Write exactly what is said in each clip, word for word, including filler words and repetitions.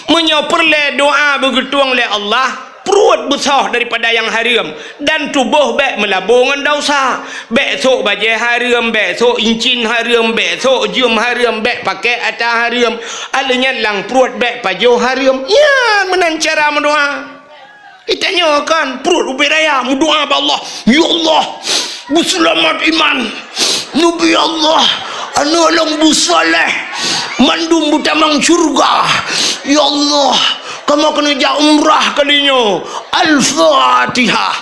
Meunyoe peureulée doá beugeutueng lé Allah, pruet beusoh daripada nyang hareuem, dan tuboh bék meulabo ngon desya. Bék sôk bajée hareuem, bék sôk incin hareuem, bék sôk jeuem hareuem, bék pakék atra hareuem. Alheuh nyan lam pruet bék pajoh hareuem. Nyan meunan cara meudoá. Geutanyoe kan pruet ubé raya meudoá bak Allah, "Ya Allah, beuseulamat iman. Neubi Allah, aneuëk lôn beusaléh, mandum beutamong syeuruga. Ya Allah, kamoe keuneuk jak umrah kali nyoe." Al-Fatihah.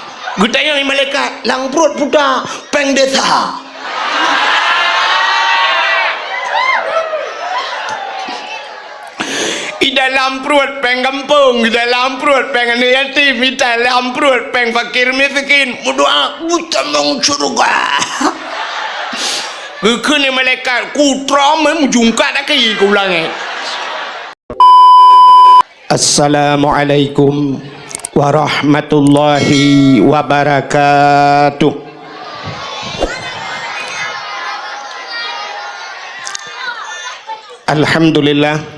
Geutanyoe malaikat, lam pruet puta, péng desya. I dalam pruet péng gampông, i dalam pruet péng aneuk yatim, i dalam pruet péng fakir miskin. Meudoá, "Beutamong syeuruga." Geukheun lé malaikat, "Kutrom, eh, meujungkat aki keu u langét." Assalamualaikum warahmatullahi wabarakatuh. Alhamdulillah.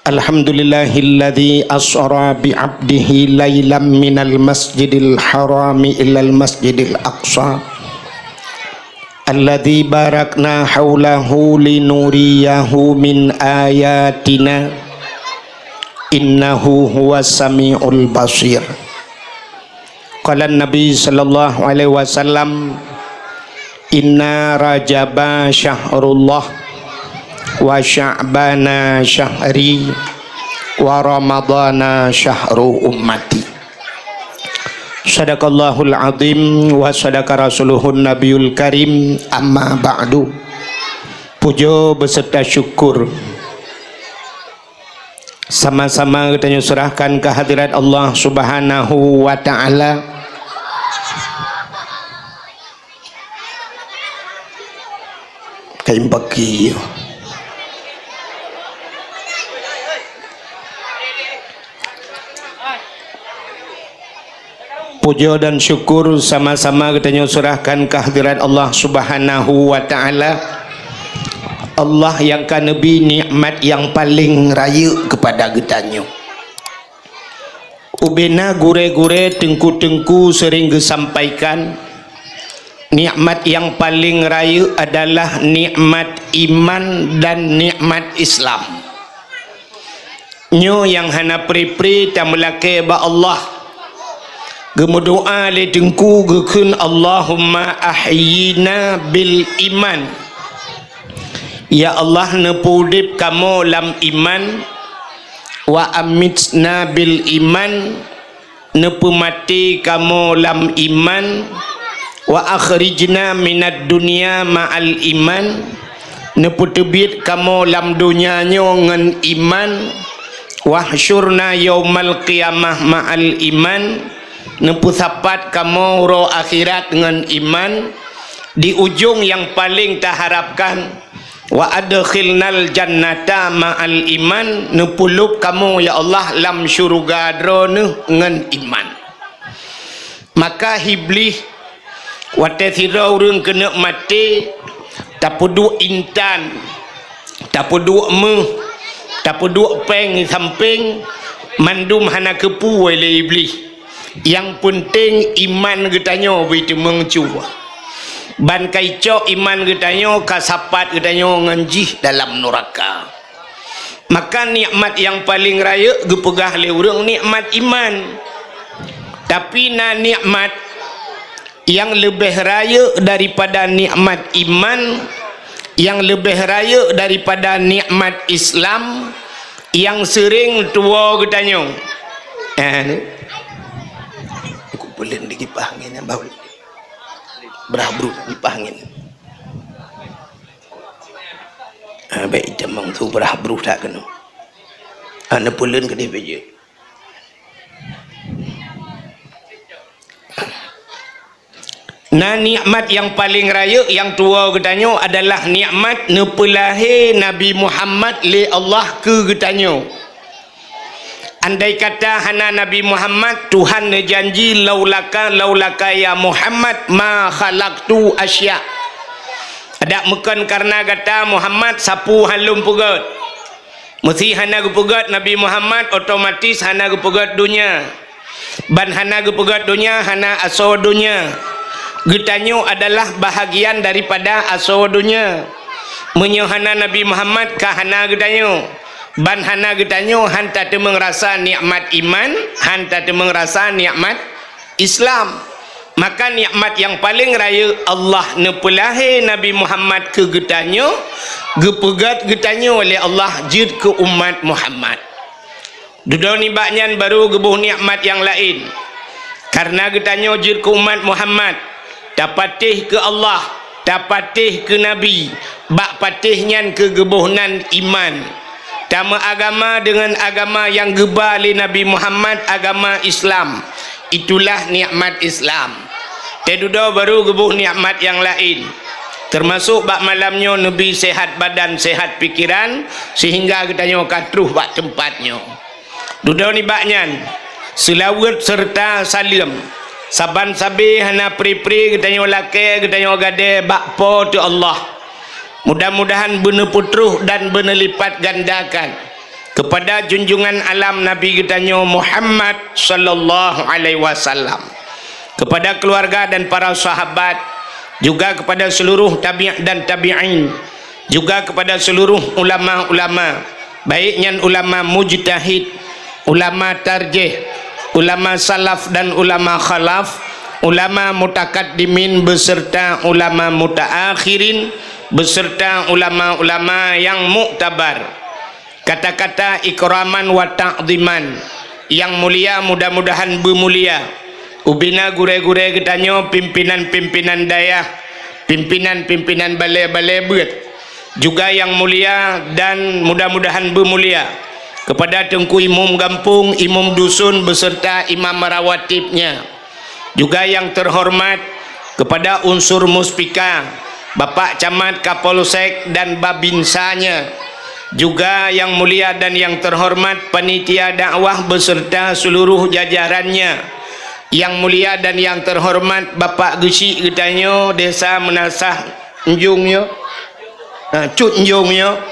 Alhamdulillahilladzi asra bi 'abdihi lailam minal masjidil harami ilal masjidil aqsa. Alladzi barakna haulahu linuriyahu min ayatina. Innahu huwas samiul basir. Qala Nabi sallallahu alaihi wasallam, "Inna Rajaba syahrullah, wa Sya'bana syahri, wa Ramadana syahru ummati." Sadaqallahul azim wa sadaqa rasuluhun nabiyul karim, amma ba'du. Puja beserta syukur sama-sama geutanyoe serahkan kehadirat Allah Subhanahu wa Ta'ala. Kain baki. Puja dan syukur sama-sama geutanyoe serahkan kehadirat Allah Subhanahu wa Ta'ala. Allah nyang ka neubi nikmat nyang paleng rayeuk keupada geutanyoe. Ubena gurée-gurée, teungku-teungku sering geusampaikan, nikmat nyang paleng rayeuk adalah nikmat iman dan nikmat Islam. Nyoe nyang hana pri-pri tameulakée bak Allah. Geumeudoá lé teungku geukheun, "Allahumma ahyina bil iman." Ya Allah, neupeuudeb kamoe lam iman, "Wa amitna bil iman," neupeumaté kamoe lam iman, "Wa akhrijna minad dunya ma'al iman," neupeuteubiet kamoe lam donya nyoe ngon iman, "Wahsyurna yaumal qiyamah ma'al iman," neupeusapat kamoe uroe akhirat ngon iman, di ujong nyang paleng taharapkan, "Wa adkhilnal jannata ma'al iman," neupeulôb kamoe, ya Allah, lam syeuruga Droeneuh ngon iman. Maka Iblih, watée sidroe ureuëng keuneuk maté, tapeuduek intan, tapeuduek méuh, tapeuduek péng di sampéng, mandum hana keupeue lé Iblih. Nyang peunteng iman geutanyoe beu teumeucue. Ban ka icok iman geutanyoe, ka sapat geutanyoe ngon jih dalam nuraka. Maka nikmat nyang paleng rayeuk geupeugah lé ureuëng nikmat iman. Tapi na nikmat nyang leubeh rayeuk daripada nikmat iman, nyang leubeh rayeuk daripada nikmat Islam, nyang seuring tuwoe geutanyoe. Eh, ni. Aku peulén di kipah angin nyang bau. Brah bruh kipah angin. Ah, baik, itam mangsu brah bruh that keunoe. Ah, neupeulén keudeh bejeuet. Na nikmat nyang paleng rayeuk nyang tuwoe geutanyoe adalah nikmat neupeulahé Nabi Muhammad lé Allah keu geutanyoe. Andai kata hana Nabi Muhammad, Tuhan neujanji, "Laulaka, laulaka ya Muhammad, ma khalaqtu asya." Adak meukon kareuna gata Muhammad, sapeue han lôn peugét. Meusé hana geupeugét Nabi Muhammad, otomatis hana geupeugét donya. Ban hana geupeugét donya, hana asoe donya. Geutanyoe adalah bahagian daripada asoe donya. Meunyoe hana Nabi Muhammad, ka hana geutanyoe. Ban hana geutanyoe, han tateumeung rasa nikmat iman, han tateumeung rasa nikmat Islam. Maka nikmat nyang paleng rayeuk, Allah neupeulahé Nabi Muhammad keu geutanyoe, geupeugét geutanyoe lé Allah jeuet keu umat Muhammad. Dudoe nibak nyan barô geuboh nikmat nyang laén. Kareuna geutanyoe jeuet keu umat Muhammad, tapatéh keu Allah, tapatéh keu Nabi, bak patéh nyan keu geuboh nan iman. Tameuagama deungon agama nyang geuba lé Nabi Muhammad, agama Islam. Itulah nikmat Islam. Teududoe barô geuboh nikmat nyang laén. Teumasok bak malam nyoe neubi sehat badan, sehat pikiran, sehingga geutanyoe ka troh bak teumpat nyoe. Dudoe nibak nyan, seulaweuet seureuta saleuem. Saban sabé hana pri-pri geutanyoe lakée, geutanyoe gadée bak Po teu Allah. Mudah-mudahan beuneupeutroh dan beuneulipat gandakan keupada junjungan alam Nabi geutanyoe Muhammad sallallahu alaihi wasallam, keupada keuluwarga dan para sahabat, juga keupada seuluruh tabi' dan tabi'in, juga keupada seuluruh ulama-ulama, baik nyan ulama mujtahid, ulama tarjih, ulama salaf dan ulama khalaf, ulama mutakaddimin beserta ulama mutaakhirin, beserta ulama-ulama nyang muktabar. Kata-kata ikraman wa ta'ziman, nyang mulia mudah-mudahan beumulia. Ubena gurée-gurée geutanyoe, pimpinan-pimpinan dayah, pimpinan-pimpinan balée-balée beuet, juga nyang mulia dan mudah-mudahan beumulia, keupada Teungku Imum Gampông, Imum Dusun beserta Imam Rawatibnya. Juga nyang teuhoreumat keupada unsur Muspika, Bapak Camat, Kapolsek dan Babinsanya. Juga nyang mulia dan nyang teuhoreumat panitia dakwah beserta seuluruh jajarannya. Nyang mulia dan nyang teuhoreumat Bapak Geuchik geutanyoe Desa Meunasah Njong nyoe, ha, Cut Njong nyoe,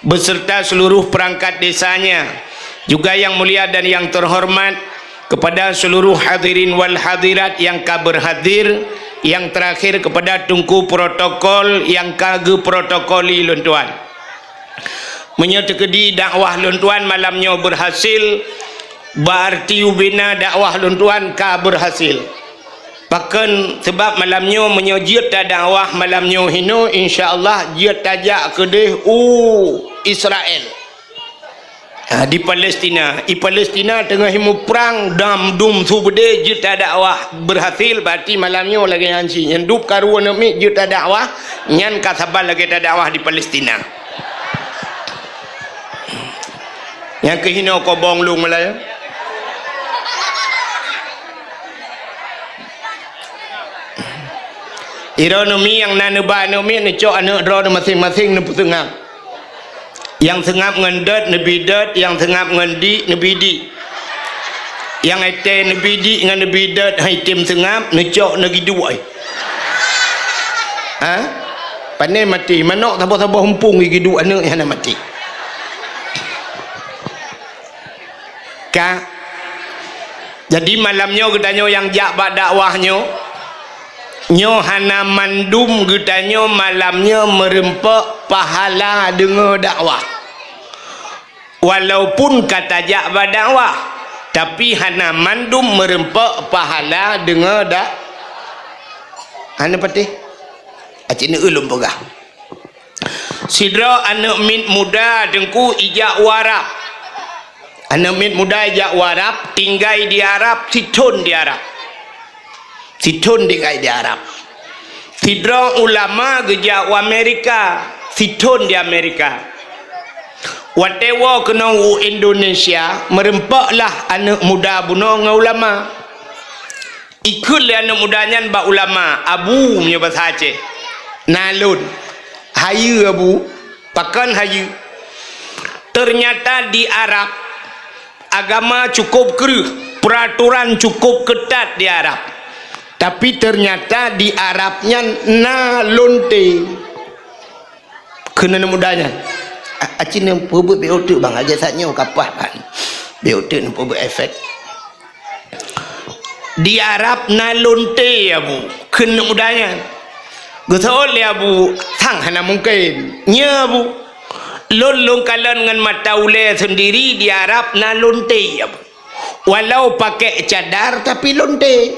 beserta seuluruh peurangkat desanya. Juga nyang mulia dan nyang teuhoreumat keupada seuluruh hadirin wal hadirat nyang ka beurhadir, nyang teurakhir keupada teungku protokol nyang ka geuprotokoli lôn tuan. Meunyoe teukeudi dakwah lôn tuan malam nyoe beurhasil, beurarti ubena dakwah lôn tuan ka beurhasil. Pakon? Sabab malam nyoe meunyoe jeuet tadakwah malam nyoe hinoe, insya Allah jeuet tajak keudeh u Israel. Ha, di Palestina. I Palestina teungoh muprang dan dum su beudé jeuet tadakwah beurhasil, berarti malam nyoe lagée nyan cit. Nyang dub karu aneuk miet jeuet tadakwah, nyan ka saban lagée tadakwah di Palestina. Nyang keuhinoe kobong lôn meulayeue. Droeneuh mi nyang na neuba aneuk miet, neucok aneuk droeneuh maséng-maséng neupeuseungab. Nyang seungab ngon dot neubi dot, nyang seungab ngon dik neubi dik. Nyang étée neubi dik ngon neubi dot han item seungab, neucok neugiduek. Ha? Pane maté, manok saboh-saboh umpung giduek aneuk nyang hana maté. Ka. Jadi malam nyoe geutanyoe nyang jak bak dakwah nyoe, nyoe hana mandum geutanyoe malam nyoe meureumpok pahala deungoe dakwah. Walaupun ka tajak bak dakwah, tapi hana mandum meureumpok pahala deungoe dak-, hana patéh. Aci neu ulôn peugah. Sidroe aneuk miet muda teungku ijak u Arab. Aneuk miet muda ijak u Arab, tinggai di Arab, sithon di Arab. Sithon tinggai di Arab. Sidroe ulama geujak u Amerika, sithon di Amerika. Watée woe keunoe u Indonesia, meureumpoklah aneuk muda bunoe ngon ulama. Ikheun lé aneuk muda nyan bak ulama, "Abu," meunyoe basa Aceh, "na lôn." "Hayeue, Abu." "Pakon hayeue?" "Teunyata di Arab, agama cukôp kreueh, peuratoran cukôp keutat di Arab. Tapi teunyata di Arab nyan na lonte." Kheun aneuk muda nyan, "A-, Aci neupeubuet beu teuk bang, lagèe saat nyoe kapah ban. Beu teuk neupeubuet efek. Di Arab na lonte, Abu. Kheun aneuk muda nyan. Geuseuôt lé Abu, sang hana mungken. Nyo, Abu. Lôn lôn kalon ngon mata ulèe seundiri di Arab na lonte, Abu. Walau pakai cadar, tapi lonte.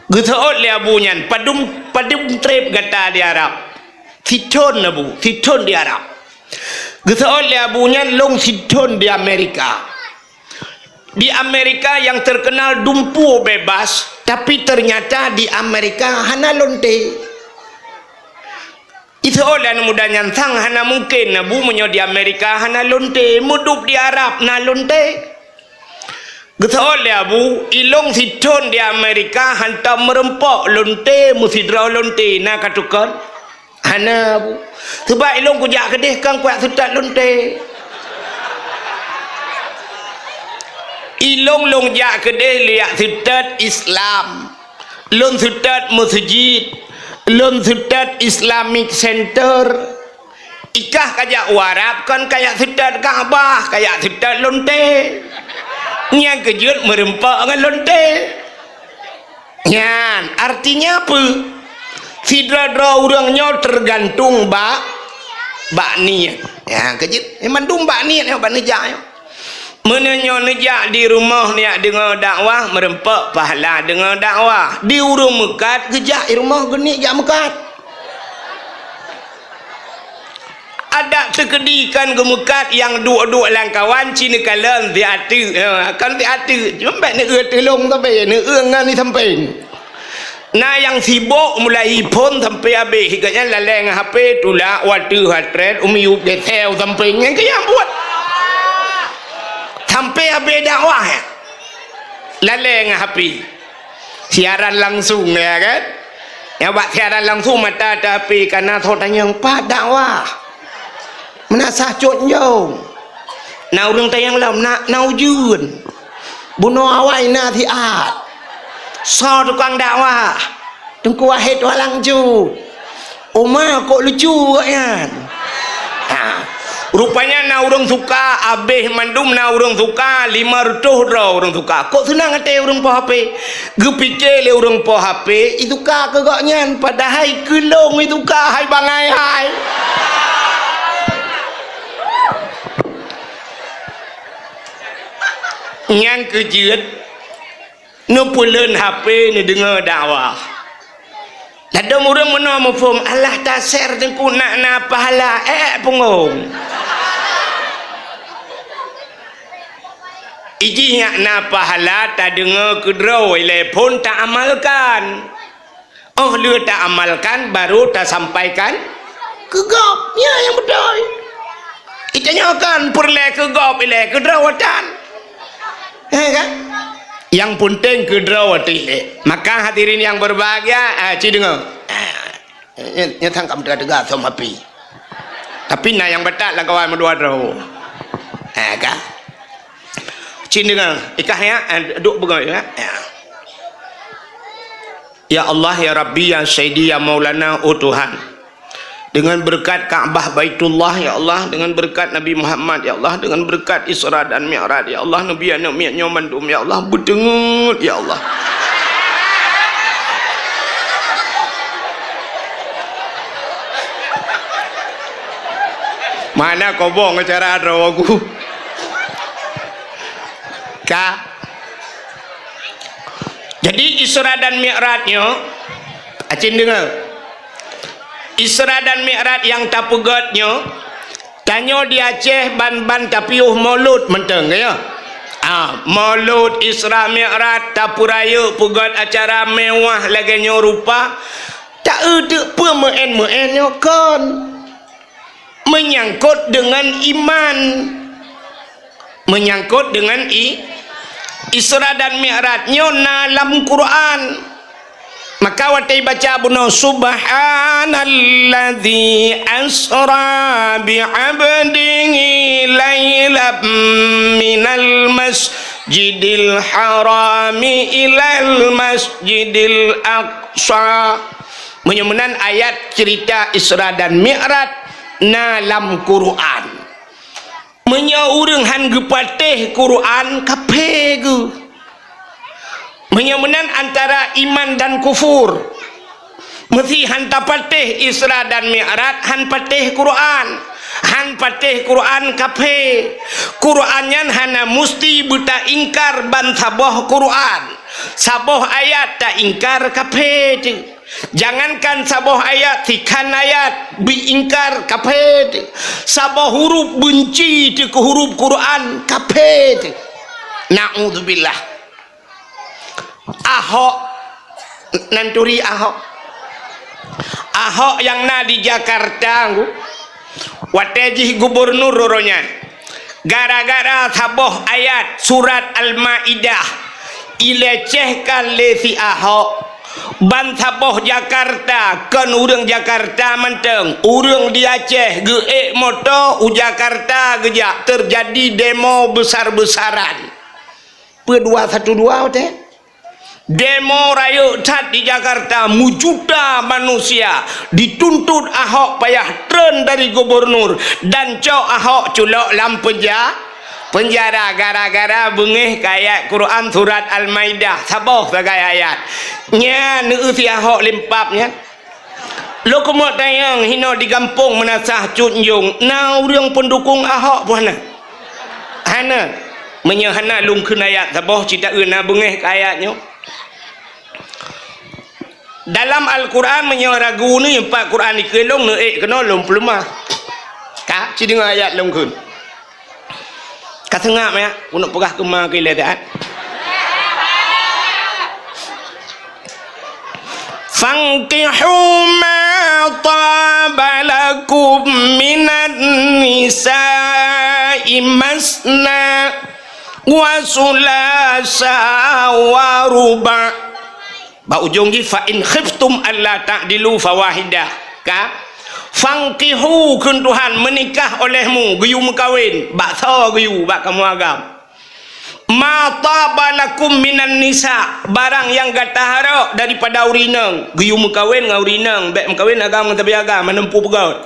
Geuseuôt lé Abu nyan, padum, padum trép gata di Arab? Sithon, Abu, sithon di Arab. Geuseuôt lé Abu nyan, lôn sithon di Amerika. Di Amerika yang terkenal dumpeue bebas, tapi ternyata di Amerika hana lonte. Iseuôt lé aneuk muda nyan, sang hana mungken, Abu, meunyoe di Amerika hana lonte, meudup di Arab na lonte. Geuseuôt lé Abu, ilôn sithon di Amerika hantom meureumpok lonte, meusidroe lonte na ka tukon? Hana, Abu. Sabab ilôn kujak keudeh kon kujak seutôt lonte. Ilôn lôn jak keudeh kujak seutôt Islam. Lôn seutôt meuseujid, lôn seutôt Islamic Center. Ikah kajak u Arab kon kajak seutôt Ka'bah, kajak seutôt lonte. Nyang keujeuet meureumpok ngon lonte. Nyan, artinya peue? Sidroe-droe ureuëng nyoe teugantung bak, bak niet. Nyang keujeuet, mandum bak niet nyoe, bak neujak nyoe. Meunyoe nyoe neujak di rumoh neujak deungoe dakwah, meureumpok pahala deungoe dakwah. Di ureuëng meukat geujak i rumoh geuneuk jak meukat. Adak teukeudi kon geumeukat nyang duek-duek lam kawan ci neukalon siateuk. Ha, kon siateuk. Cuma bèk neueu tulông tapi neueu ngon di sampéng. Na nyang sibok mulai phôn sampoe habéh, gobnyan lalée ngon H P, tulak, wateueh, hatrét, u miyueb, geuseu, sampéng, nyan keuh nyang buet. Sampoe habéh dakwah, lalée ngon H P. Siaran langsung, ya kan? Nyang bak siaran langsung mata teu H P, kana soe tanyong, "Pat dakwah?" Meunasah cot njong. Na ureuëng tanyong lom, na, na ujeuen. Bunoe awai na siat. Soe tukang dakwah? Teungku Wahid Walang Ju. Oma kok lucu awaknyan. Ha. Rupanya na ureuëng suka, abéh mandum na ureuëng suka, lima reutôh droe ureuëng suka. Kok seunang até ureuëng poh H P? Geupike lé ureuëng poh H P, ituka keu gobnyan, padahai keu lôn ituka hai bangai hai. Nyang keujeuet, neupeulon H P neudeungoe dakwah. Ladôm ureuëng meunoe muphom, alah taser teungku nak na pahala, ék punggong. Ijih nyak na pahala tadeungoe keudroe ilée phon taamalkan. Óh lheueh taamalkan baru tasampaikan keu gob. Nyan nyang beutôi. Itanyoe kan peureulée keu gob ilée keudroe tan. Eh kan? Nyang peunteng keudroe ilée. Maka hadirin yang berbahagia, ah, ci deungoe. Ah. Nyan, nyan sang ka meuteuga-teuga som api. Tapi na nyang batat lam kawan meudua droe. Ha, ka? Cit deungon, ikah ya, eh, duek beugöt ya. Ya. Ya Allah, ya Rabbi, ya Sayyidi, ya Maulana, oh Tuhan. Dengan berkat Ka'bah Baitullah, ya Allah, dengan berkat Nabi Muhammad, ya Allah, dengan berkat Isra dan Mi'raj, ya Allah, Nabi aneuk miet nyoe mandum, ya Allah, beuteungeut, ya Allah. Mana kobong acara droe ku? Ka. Jadi, Isra dan Mi'raj nyoe, acin deungoe. Isra dan Mi'raj nyang tapeugöt nyoe, tanyoe di Aceh ban-ban tapiôh Maulud mantong, ya. Ah, Maulud, Isra, Mi'raj, tapeurayeuk peugöt acara mewah lagée nyoe rupa, ta-eu teuk peue meu'en-meu'en nyoe kon. Menyangkut dengan iman. Menyangkut dengan i-, Isra dan Mi'raj nyoe na lam Quran. Maka watée baca bunoe, "Subhanalladzi asra bi 'abdihi lailam minal masjidil harami ilal masjidil aqsa." Meunyoe meunan ayat cerita Isra dan Mi'raj, na lam Quran. Meunyoe ureuëng hán geupatéh Quran, kaphé geuh. Meunyoe meunan antara iman dan kufur. Meusé hán tapatéh Isra dan Mi'raj, hán patéh Quran. Hán patéh Quran, kaphé. Quran nyan hana musti beutaingkar ban saboh Quran. Saboh ayat taingkar, kaphé teuh. Jangankan saboh ayat, sikhan ayat beuingkar, kaphé teuh. Saboh huruf beunci teuh keu huruf Quran, kaphé teuh. Naudzubillah. Ahok, nan turi Ahok. Ahok nyang na di Jakarta, watée jih gubernur uroe nyan, gara-gara saboh ayat surat Al-Maidah ilecehkan lé si Ahok, ban saboh Jakarta, kon ureuëng Jakarta mantong, ureuëng di Aceh geuék moto u Jakarta geujak, teujadi demo besar-besaran. Peue dua satu dua watée? Demo rayeuk that di Jakarta, meujuta manusia dituntut Ahok payah treun dari gubernur dan cok Ahok culok lam penja-, penjara gara-gara beungéh keu ayat Quran surat Al-Maidah, saboh sagai ayat. Nyan neueu si Ahok limpab nyan. Lôn keumeung tanyong hinoe di gampông Meunasah Cut Njong, na ureuëng peundukong Ahok peue hana? Hana. Meunyoe hana lôn kheun ayat saboh cit taeu na beungéh keu ayat nyoe. Dalam Al-Quran meunyoe ragu ni, empat Quran dikeue lôn neuék keunoe lôn peuleumah. Ka, ci deungoe ayat lôn kheun. Ka seungab ya, keuneuk peugah keuma keu ilée that. Fankihu ma taba lakum minan nisa'i masna wa sulasa wa ruba'. Bak ujong jih, "Fa in khiftum alla ta'dilu fawahidah." Ka? "Fankihu," kheun Tuhan, "meunikah olehmu," geuyue meukawen, bak soe geuyue, bak kamoe agam. "Ma taba lakum minan nisa," barang nyang gata harok daripada ureuëng inong, geuyue meukawen ngon ureuëng inong, bék meukawen agam ngon sabe agam, hana muphom peugöt.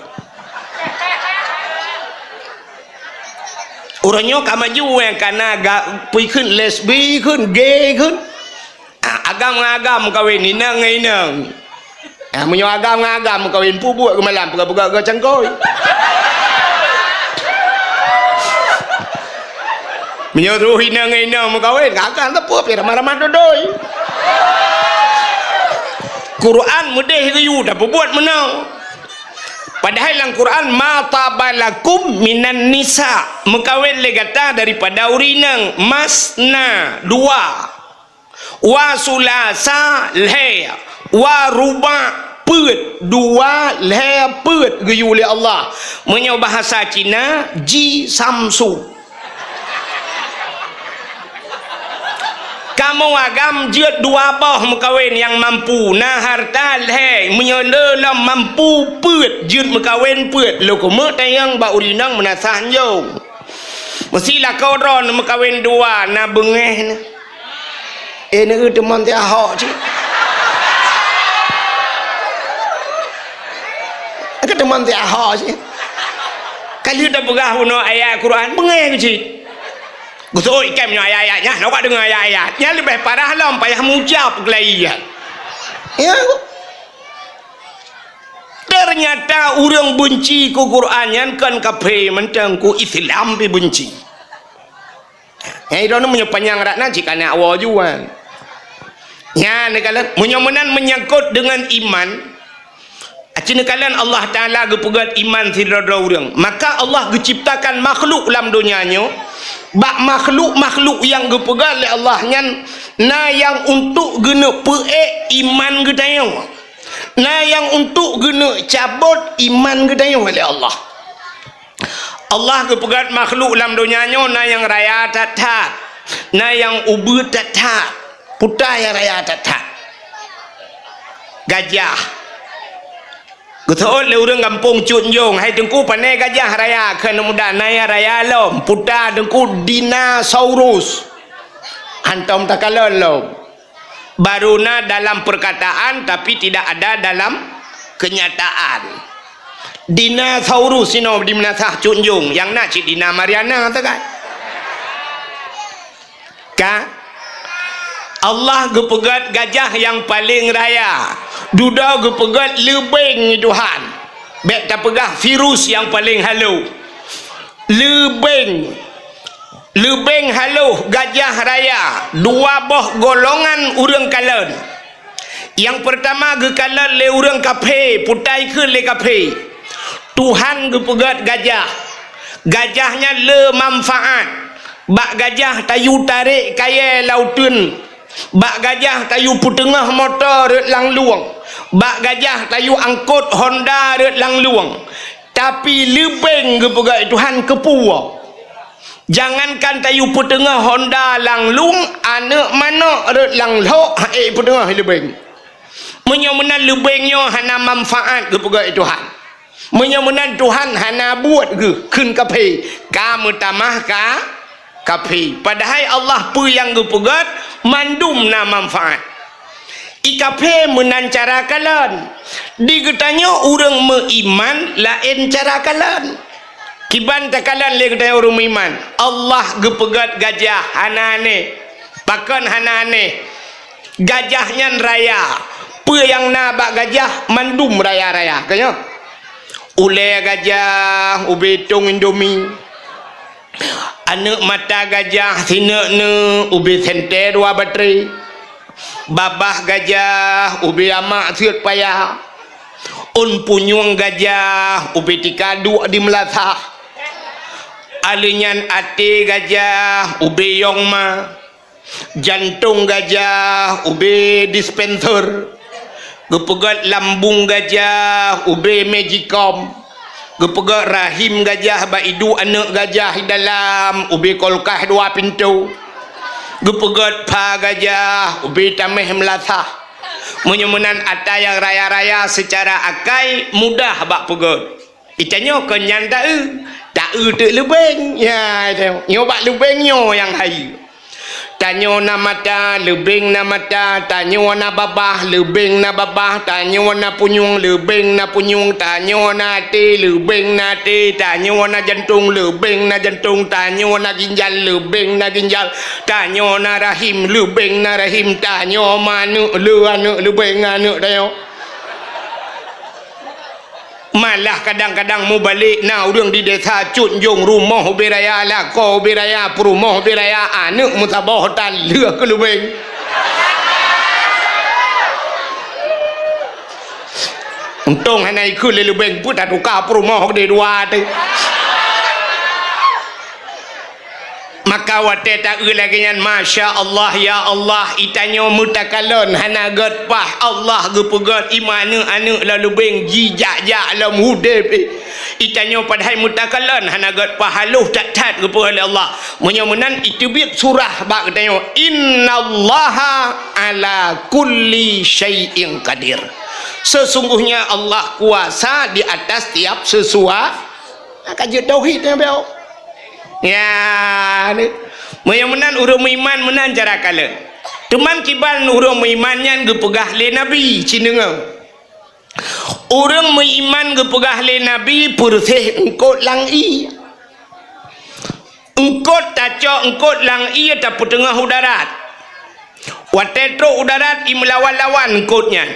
Uroe nyoe ka maju, eh, kana ga-, peue kheun, lesbi kheun, gay kheun. Ah, agam ngon agam meukawen, inong ngon inong. Ah, meunyoe agam ngon agam meukawen, peubuet keu malam, peugah-peugah keu cangkôi. Meunyoe troh inong ngon inong meukawen, agam teupeu pih ramah-ramah dodoi. Quran meudeh geuyue tapeubuet meunoe. Padahai lam Quran, "Ma taba lakum minan nisa," meukawen lé gata daripada ureuëng inong, "masna," dua. "Wa sulasa," lhée, "wa ruba," peuet, dua, lhée, peuet geuyue lé Allah. Meunyoe bahasa Cina, ji samsu. Kamoe agam jeuet dua boh meukawen nyang mampu, na harta lhée, meunyoe le lom mampu peuet, jeuet meukawen peuet, lôn keumeung tanyong bak ureuëng inong Meunasah Njong. Meusi lakoe droeneuh meukawen dua, na beungéh neuh. Eh, neueu teumon ti Ahok cit. Ka teumon ti Ahok cit. Ka lheueh tapeugah bunoe ayat Quran, beungéh keuh cit. Geuseuôt ikem nyoe ayat-ayat nyan, nyoe ka deungoe ayat-ayat. Nyan leubeh parah lom payah meucab keulayi nyan. Ya. Teunyata ureuëng beunci keu Quran nyan kon kaphé mantong, keu Islam pih beunci. Nyan droeneuh meunyoe panyang rot na cit kana woe juan. Nyan neukalon, meunyoe meunan meunyangkot deungon iman, aci neukalon Allah Taala geupeugét iman sidroe-droe ureuëng. Maka Allah geuciptakan makhluk lam donya nyoe, bak makhluk-makhluk nyang geupeugét lé Allah nyan na nyang untuk geuneuk peuék iman geutanyoe. Na nyang untuk geuneuk cabot iman geutanyoe lé Allah. Allah geupeugét makhluk lam donya nyoe na nyang raya that-that, na nyang ubeut that-that. Peue nyang raya that-that? Gajah. Geuseuôt lé ureuëng gampông Cut Njong, "Hai Teungku, pané gajah raya kheun muda?" "Na nyang raya lom." "Peue?" "Teungku, dinosaurus." Hantom takalon lom. Baru na dalam perkataan, tapi tidak ada dalam kenyataan. Dinosaurus sinoe di Meunasah Cut Njong, nyang na cit Dina Mariana sagai. Ka? Allah geupeugét gajah nyang paleng raya, dudoe geupeugét leubeng Tuhan. Bék tapeugah virus nyang paleng halo. Leubeng. Leubeng halo gajah raya, dua boh golongan ureuëng kalon. Nyang peurtama geukalon lé ureuëng kafé, putai kheun lé kafé. Tuhan geupeugét gajah. Gajah nyan le manfaat. Bak gajah tayue tarek kayée lam uteuen. Bak gajah tayue peuteungoh moto rot lam lueng. Bak gajah tayue angkot Honda rot lam lueng. Tapi leubeng geupeugét Tuhan keupeue? Jangankan tayue peuteungoh Honda lam lueng, aneuëk manok rot lam lhok hase peuteungoh leubeng. Meunyoe meunan leubeng nyoe hana manfaat geupeugét Tuhan. Meunyoe meunan Tuhan hana buet geuh kheun kafé, ka meutamah ka kafé. Padahai Allah peue nyang geupeugét mandum na manfaat. I kafé meunan cara kalon. Di geutanyoe ureuëng meuiman laén cara kalon. Kiban takalon lé geutanyoe ureuëng meuiman. Allah geupeugét gajah hana aneh. Pakon hana aneh? Gajah nyan raya. Peue nyang na bak gajah mandum raya-raya. Ka nyoe? Ulée gajah ubé tong Indomie. Aneuëk mata gajah sineuk-neuk ubé sentée dua batré. Babah gajah ubé amak seuet paya. Ôn punyueng gajah ubé tika duek di meulasah. Aleuh nyan até gajah ubé yong ma. Jantong gajah ubé dispenser. Geupeugét lambung gajah ubé magicom. Geupeugét rahim gajah bak iduek aneuëk gajah di dalam ubé kulkas dua pintoe. Geupeugét pha gajah ubé tameh meulasah. Meunyoe meunan ata nyang raya-raya seucara akai mudah bak peugét. Itanyoe kon nyan taeu, taeu teuk leubeng. Ya, nyoe bak leubeng nyoe nyang hayeue. Tanyoe na mata, leubeng na mata, tanyoe na babah, leubeng na babah, tanyoe na punyueng, leubeng na punyueng, tanyoe na até, leubeng na até, tanyoe na jantong, leubeng na jantong, tanyoe na ginjal, leubeng na ginjal, tanyoe na rahim, leubeng na rahim, tanyoe maneuëk, le aneuëk, leubeng aneuëk tanyoe. Malah kadang-kadang mubalek na ureuëng di desa Cut Njong rumoh ubé raya, lakoe ubé raya, peurumoh ubé raya, aneuëk meusaboh tan lheueh keu leubeng. Untông hana ikheun lé leubeng peuet tatuka peurumoh keudeh dua teuh. Maka watée taeu lagée nyan, masya Allah, ya Allah, itanyoe meutakalon hana gét paih, Allah geupeugét iman aneuëk-aneuëk lom leubeng jijak-jak lom udeb. Itanyoe padahai meutakalon hana gét paih, haloh that-that geupeugét lé Allah. Meunyoe meunan iteubiet surah bak geutanyoe, "Innallaha ala kulli syai'in qadir." Sesungguhnya Allah kuasa di atas tiap sesua-, Ka jeuet tauhid nyan beu. Ya, ni. Meunyoe meunan ureuëng meuiman meunan cara kalon. Teuma kiban ureuëng meuiman nyan geupeugah lé Nabi, ci deungoe. Ureuëng meuiman geupeugah lé Nabi peureuseh eungkot lam ié. Eungkot tacok eungkot lam ié tapeuteungoh u darat. Watée trok u darat imeulawan-lawan eungkot nyan.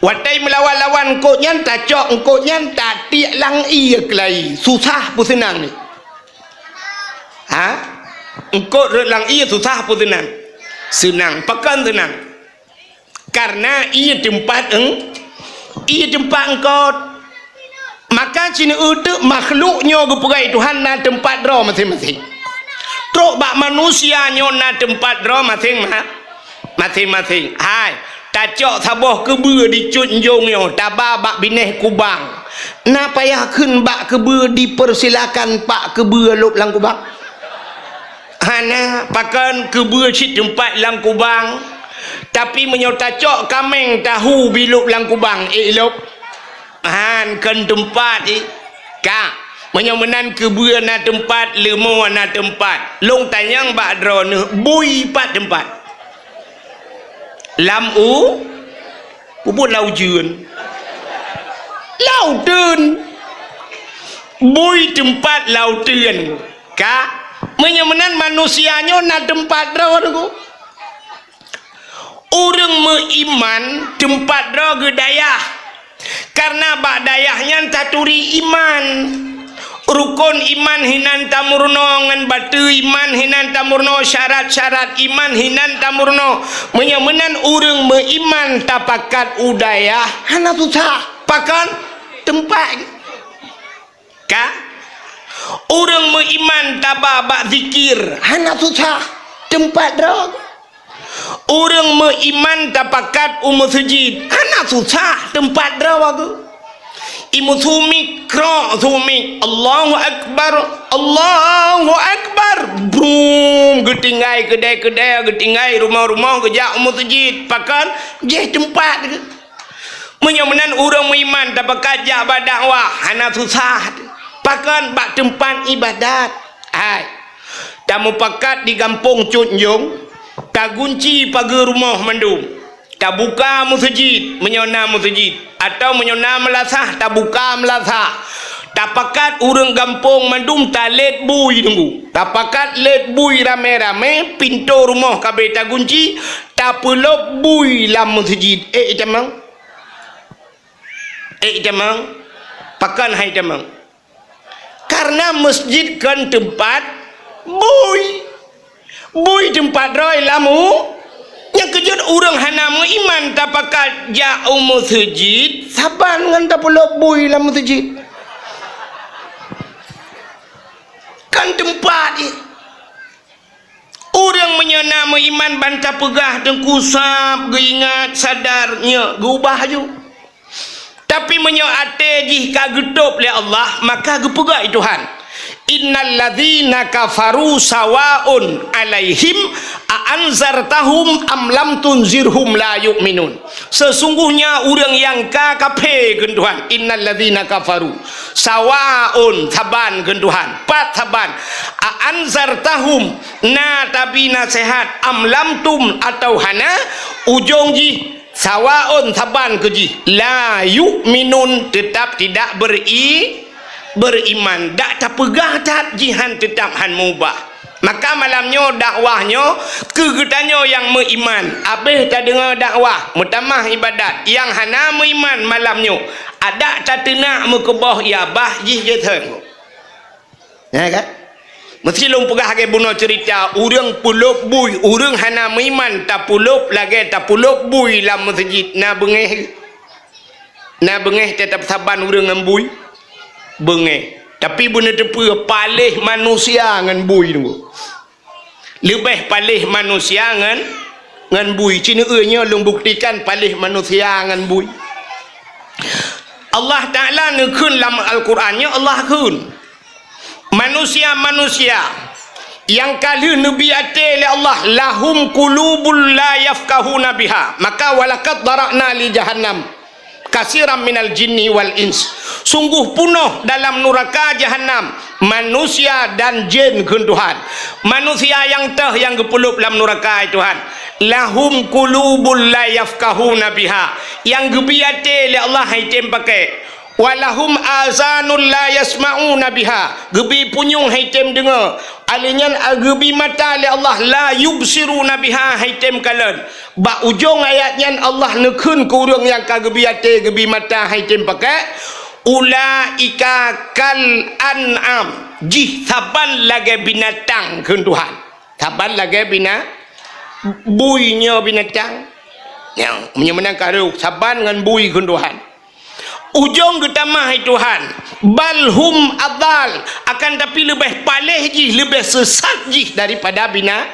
Watée imeulawan-lawan eungkot nyan, tacok eungkot nyan, tatiek lam ié keulai. Susah peue seunang ni? Ha? Eungkot rot lam ié susah peue seunang? Seunang. Pakon seunang? Karena ié teumpat eung-, ié teumpat eungkot. Maka sineuk teuk makhluk nyoe geupeugah Tuhan na teumpat droe maséng-maséng. Trok bak manusia nyoe na teumpat droe maséng-ma-, maséng-maséng. Hai, tacok saboh keubeue di Cut Njong nyoe, taba bak binéh Kubang. Na payah kheun bak keubeue dipersilakan pak keubeue lôb lam Kubang? Hana, pakon keubeue cit teumpat lam Kubang. Tapi meunyoe tacok kaméng tahu bilôb lam Kubang, ék lôb? Han, kon teumpat, ék. Ka, meunyoe meunan keubeue na teumpat, leumo na teumpat. Lôn tanyong bak droeneuh, bui pat teumpat? Lam u-, Peubuet lam ujeuen. Lam uteuen. Bui teumpat lam uteuen. Ka? Meunyoe meunan manusia nyoe na teumpat droe, Teungku. Ureuëng meuiman teumpat droe geu dayah. Kareuna bak dayah nyan taturi iman. Rukon iman hinan tameurunoe ngon bateue iman hinan tameurunoe, syarat-syarat iman hinan tameurunoe. Meunyoe meunan ureuëng meuiman tapakat u dayah, hana susah. Pakon? Teumpat. Ka? Ureuëng meuiman taba bak zikir, hana susah, teumpat droe. Ureuëng meuiman tapakat u meuseujid, hana susah, teumpat droe geuh. Imeusumik, krok sumik, Allahu Akbar, Allahu Akbar. Brum, geutinggai keudè-keudè, geutinggai rumoh-rumoh, geujak u meuseujid. Pakon? Jih teumpat geuh. Meunyoe meunan ureuëng meuiman tapakat jak bak dakwah, hana susah. Pakon? Bak teumpat iébadat. Hai. Tamupakat di gampông Cut Njong, tagunci pageue rumoh mandum. Tabuka meuseujid, meunyoe na meuseujid. Atawa meunyoe na meulasah, tabuka meulasah. Tapakat ureuëng gampông mandum talét bui, Teungku. Tapakat lét bui ramé-ramé, pintoe rumoh ka abéh tagunci, tapeulop bui lam meuseujid. Ék itamong? Ék itamong? Pakon han itamong? Kareuna meuseujid kon teumpat bui. Bui teumpat droe lam u-, nyang keujeuet ureuëng hana meuiman tapakat jak u meuseujid, saban ngon tapeulop bui lam meuseujid. Kon teumpat jih. Ureuëng meunyoe na meuiman ban tapeugah Teungku sab geuingat sadar nyoe geuubah laju. Tapi meunyoe até jih ka geutôb lé Allah, maka geupeugah lé Tuhan, "Innal ladzina kafaru sawaun 'alaihim a anzartahum am lam tunzirhum la yu'minun." Sesungguhnya ureuëng nyang ka kafé, kheun Tuhan, "Innal ladzina kafaru sawaun," saban, kheun Tuhan, pat saban, "a anzartahum," na tabi naseuhat, "am lam tum," atawa hana, ujong jih sawaun, saban keu jih, "la yu'minun," teutap tidak beri-, beriman. Dak tapeugah that jihnyan teutap han meubah. Maka malam nyoe dakwah nyoe keu geutanyoe nyang meuiman. Abéh tadeungoe dakwah, meutamah iébadat, nyang hana meuiman malam nyoe adak tateunak meukeubah, ya bah jih jeuet. Ya kan? Meuseuti lôn peugah lagée bunoe ceurita, ureuëng peulop bui, ureuëng hana meuiman tapeulop lagée tapeulop bui lam meuseujid, na beungéh? Na beungéh teutap saban ureuëng ngon bui? Beungéh. Tapi beuneuteupeu paléh manusia ngon bui, Teungku. Leubeh paléh manusia ngon, ngon bui. Ci neueu nyoe lôn buktikan paléh manusia ngon bui. Allah Taala neukheun lam Al-Quran nyoe, Allah kheun, manusia-manusia nyang ka lheueh neubi até lé Allah, "lahum qulubul la yafqahuna biha," maka, "walaqad dzara'na li jahannam katsiran minal jinni wal ins." Sungguh peunoh dalam nuraka Jahannam manusia dan jén, kheun Tuhan. Manusia nyang toh nyang geupeulop lam nuraka, hai Tuhan. "Lahum qulubul la yafqahuna biha," nyang geubi até lé Allah han item pakai. "Walahum azanul la yasma'una biha," geubi punyueng han item deungoe. Alheuh nyan geubi mata lé Allah, "la yubsiruna biha," han item kalon. Bak ujong ayat nyan Allah neukheun keu ureuëng nyang ka geubi até, geubi mata han item pakai, "ulaika kal an'am," jih saban lagée binatang, kheun Tuhan. Saban lagée bina-, bui nyoe binatang. Nyoe, meunyoe meunan ka rôh, saban ngon bui, kheun Tuhan. Ujong geutamah, hai Tuhan, "bal hum adal," akan tapi leubeh paléh jih, leubeh seusat jih daripada bina-,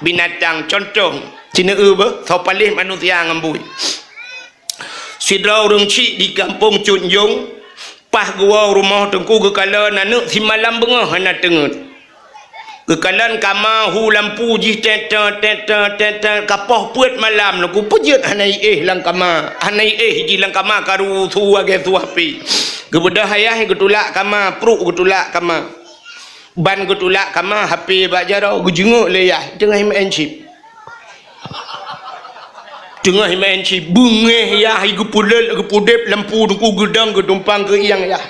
binatang. Contoh, ci neueu beuh, soe paléh manusia ngon bui. Sidroe ureuëng chik di gampông Cut Njong, paih geuwoe rumoh Teungku, geukalon aneuëk simalam beungoh hana teungeut. Geukalon kama, hu lampu jih, tet, tet, tet, tet, tet, ka poh peuet malam, Teungku, peue jeuet hana jiéh lam kama, hana jiéh jih lam kama, ka rusu lagée su api. Geubeudôh ayah geutulak kama, pruek geutulak kama. Ban geutulak kama, api bak jaroe, geujeungok lé yah, teungoh jimaén chip. Teungoh jimaén chip, beungéh yah, geupeuleuet, geupeudeb lampu, Teungku, geudong geutumpang keu ieng yah.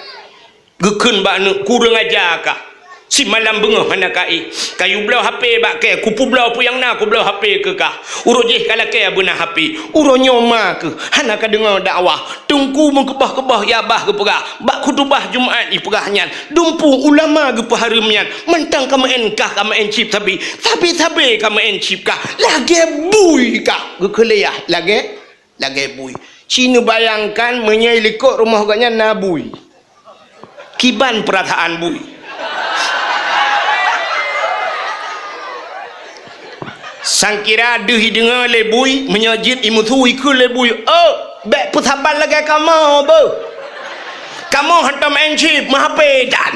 Geukheun bak aneuk, "Kureueng aja kah! Simalam beungoh hana ka éh. Kayue bloe H P bak kèe, kupeubloe peue nyang na, kubloe H P keu kah. Uroe jéh ka lakèe beuna H P. Uroe nyoe ma keuh hana ka deungoe dakwah. Teungku meukeubah-keubah ya bah geupeugah, bak khutubah Jumat jipeugah nyan. Dumpeue ulama geupeuhareuem nyan. Mantong ka meu'en kah, ka meu'en chip sabe. Sabe-sabe ka meu'en chip kah. Lagèe bui kah." Geukheun lé yah, lagèe Lagèe bui. Ci neubayangkan meunyoe likot rumoh gobnyan na bui. Kiban peurasaan bui. Sangkira deuh ideungoe lé bui, meunyoe jeuet imusu ikheun lé bui, "Oh, bèk peusaban lagèe kamoe beuh. Kamoe hantom meu'en chip, meuhapé tan."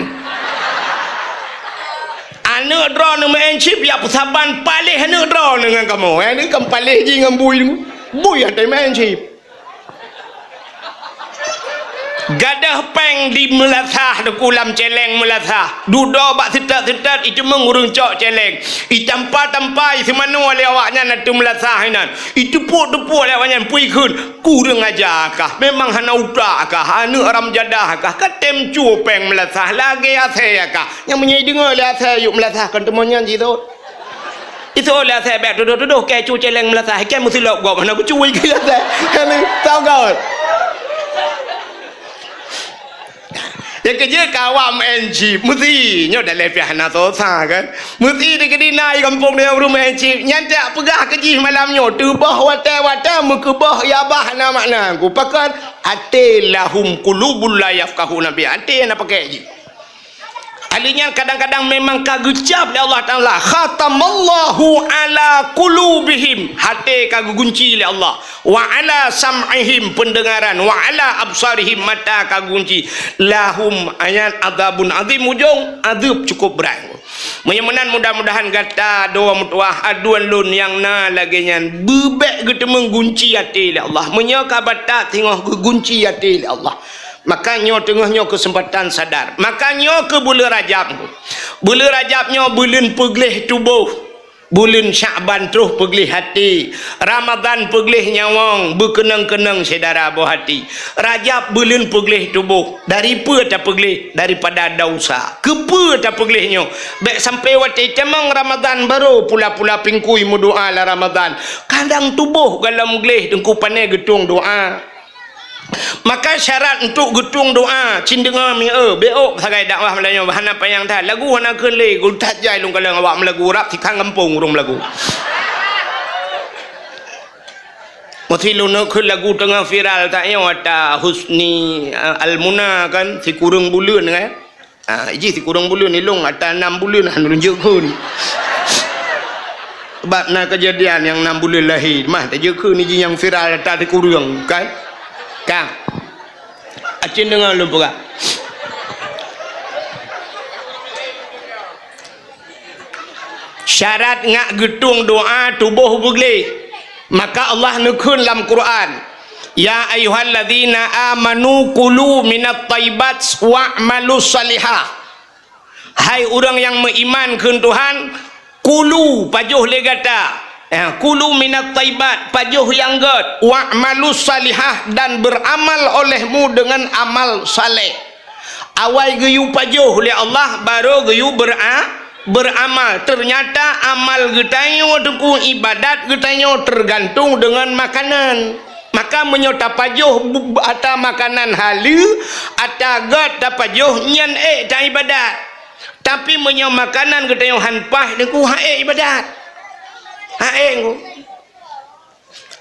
Aneuk droeneuh meu'en chip, ya peusaban paléh aneuk droeneuh ngon kamoe. Eh, nyoe kan paléh jih ngon bui. Bui até meu'en chip. Gadôh péng di meulasah, Teungku, lam cèlèng meulasah. Dudoe bak seutot-seutot, iteumeung ureueng cok cèlèng. Itampa-tampa, iseumanoe lé awaknyan ateueh meulasah inan. Iteupok-tepok lé awaknyan, peue ikheun, "Kureueng aja kah, memang hana utak kah, aneuk haram jadah kah, ka tem cue péng meulasah, lagèe asèe kah." Nyang meunyoe ideungoe lé asèe yôk meulasah, kon teuma nyan jisot. Isot lé asèe bèk tudoh-tudoh, kèe cue cèlèng meulasah, kèe meusilop gob hana geucue keu asèe. Hana tau gaul. Nyang keujeuet ka awak meu'en chip, meusi nyoe dalèe pih hana soe sa kan. Meusi di keudina di gampông nyoe ureueng meu'en chip, nyan tak peugah keu jih malam nyoe, teuboh watèe-watèe meukeubah ya bah hana makna. Ku pakon, até lahum qulubun la yafqahuna biha, até hana pakèk jih. Ahli nyan kadang-kadang memang ka geucab lé Allah Taala, "Khatamallahu ala qulubihim," até ka geugunci lé Allah, "wa ala sam'ihim," peundeungaran, "wa ala absarihim," mata ka geugunci, "lahum," ayat, "adzabun adzim," ujông, azeueb cukup brat. Meunyoe meunan, mudah-mudahan gata dua meutuwah, aduen lôn nyang na lagèe nyan, beubèk geuteumeung gunci até lé Allah. Meunyoe ka batat singoh geugunci até lé Allah. Maka nyoe teungoh nyoe keuseumpatan sadar. Maka nyoe keuh buleuen Rajab. Buleuen Rajab nyoe buleuen peugleh tuboh. Buleuen Syakban troh peugleh até. Ramadhan peugleh nyawöng, beukeunong-keunong syedara boh até. Rajab buleuen peugleh tuboh. Dari peue tapeugleh? Daripada desya. Keupeue tapeugleh nyoe? Bèk sampoe watèe tamong Ramadhan barô pula-pula pingkui meudoa lam Ramadhan. Kadang tuboh goh lom gleh, Teungku, pané geutueng doa. Maka syarat untuk geutueng doa, cit deungoe mi eu, beuôk sagai dakwah malam nyoe, hana panyang that. Lagu hana kheun lé, geutat jai lôn kalon awak meulagu rab sikang gampông ureueng meulagu. Meusi lôn kheun lagu teungoh viral tanyoe ata Husni, eh, Almuna kan, sikureueng buleuen kan. Ah, iji sikureueng buleuen, ilôn ata nam buleuen hana lôn jeuet kheun. Sebab na keujadian nyang nam buleuen lahé, mah tajeuet kheun iji nyang viral ata sikureueng, kan? Ka. Acin deungoe lôn peugah. Syarat ngat geutueng doa tuboh beugleh. Maka Allah neukheun lam Quran, "Ya ayyuhalladzina amanu kulu minat thayyibat wa'malus shalihah." Hai ureueng nyang meuiman kheun Tuhan, kulu, pajoh lé gata. Ya, kulu minat thayyibat, pajoh nyang gèt, wa'malus shalihah, dan beramal olehmu dengan amal saleh. Awai geuyue pajoh lé Allah, barô geuyue bera-, beramal. Ternyata amal geutanyoe, Teungku, ibadat geutanyoe teugantung deungon makanan. Maka meunyoe tapajoh bu-, ata makanan haleue, ata gèt tapajoh, nyan ék taibadat. Tapi meunyoe makanan geutanyoe han paih, Teungku, han ék ibadat. Han ék, Teungku.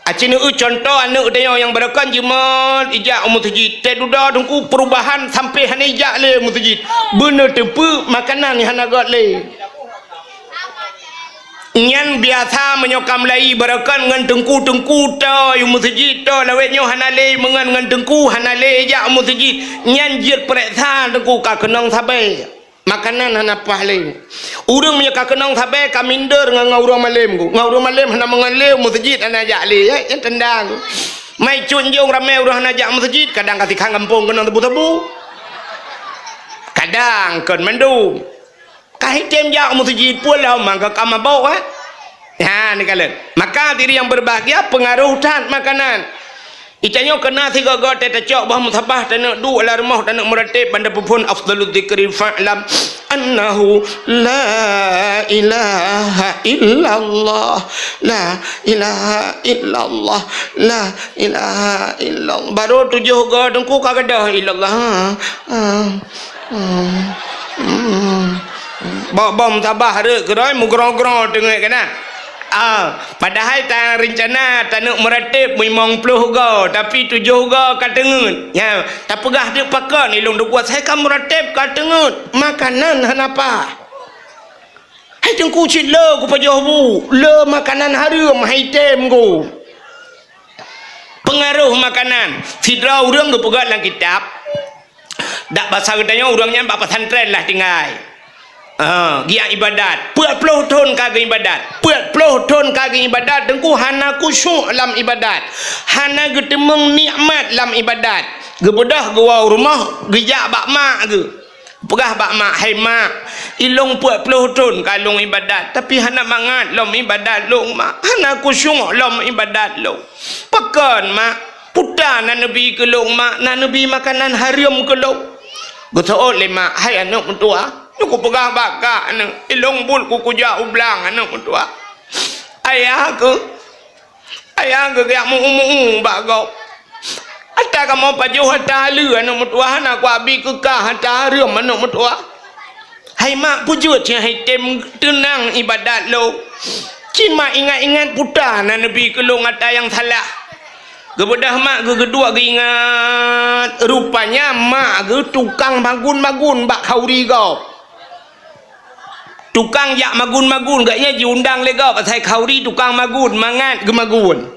Aci neueu cuntoh aneuk tanyoe nyang barokon jimat ijak u meuseujid. Teududoe Teungku perubahan sampai hana ijak lé meuseujid. Beuneuteupeu makanan nyang hana gèt lé. Nyan biasa meunyoe ka meulayi barokon ngon teungku-teungku toe u meuseujid, toe lawét nyoe hana lé meungon ngon teungku, hana lé ijak u meuseujid. Nyan jeuet peuriksa Teungku ka keunong sabe. Makanan hana paih lé. Ureueng meunyoe ka keunong sabe ka minder ngon, ngon ureueng malém ku. Ngon ureueng malém hana meungon lé, meuseujid hana jak lé, eh, nyan tanda ku. Mai cut njong ramé ureueng hana jak meuseujid, kadang ka sikhan gampông keunong sabu-sabu. Kadang kon mandum. Ka hitém jak meuseujid pun lom mangka ka mabök, eh. Ha, neukalon. Maka diri yang berbahagia pengaruh that makanan. Itanyoe keuna sigoe-goe teuh tacok boh musabah taneuk duek lam rumoh taneuk meurateb banda peuphon afdhaludz dzikri fa'lam annahu la ilaha illallah, la ilaha illallah, la ilaha illallah. Baru tujoh goe teungku ka gadôh illallah. Ha, ha, ha, ha. Boh-boh musabah rhot keudroe meugrong-grong teungeut keunan. Ah, padahai ta rencana taneuk meurateb limong ploh goe, tapi tujoh goe ka teungeut. Nyan, tapeugah teuk pakon ilong deukuat, "Hai ka meurateb ka teungeut, makanan hana paih." Hai teungku cit le kupajoh bu, le makanan hareuem hai tem ku. Peungaroh makanan, sidroe ureuëng geupeugah lam kitab, dak basa geutanyoe ureuëng nyan bak pesantren lah tinggai. Ha, geujak ibadat. Peuet ploh thon ka geuibadat. Peuet ploh thon ka geuibadat, teungku hana khusyuk lam ibadat. Hana geuteumeung nikmat lam ibadat. Geubeudôh geuwoe u rumoh, geujak bak mak geuh. Peugah bak mak, "Hai mak, ilong peuet ploh thon ka lôn ibadat, tapi hana mangat lom ibadat lôn, mak. Hana khusyuk lom ibadat lôn." "Pakon, mak?" "Peue na neubi keu lôn, mak, na neubi makanan hareuem keu lôn." Geuseuôt lé mak, "Hai aneuëk meutuwah, nyoe kupeugah bak kah aneuëk, ilong buet kukujak u blang aneuëk meutuwah. Ayah keuh, ayah keuh geujak meu-eu-meu-eu bak gob. Ata kamoe pajoh ata le aneuëk meutuwah, hana kuabi keu kah ata hareuem aneuëk meutuwah." "Hai mak, peue jeuet cit hai tem teunang ibadat lôn. Cit mak ingat-ingat peue na neubi keu lôn ata nyang salah." Geubeudôh mak geuh geuduek geuingat, rupanya mak geuh tukang magun-magun bak khauri gob. Tukang jak magun-magun, gobnyan jiundang lé gob asai khauri tukang magun, mangat geumagun.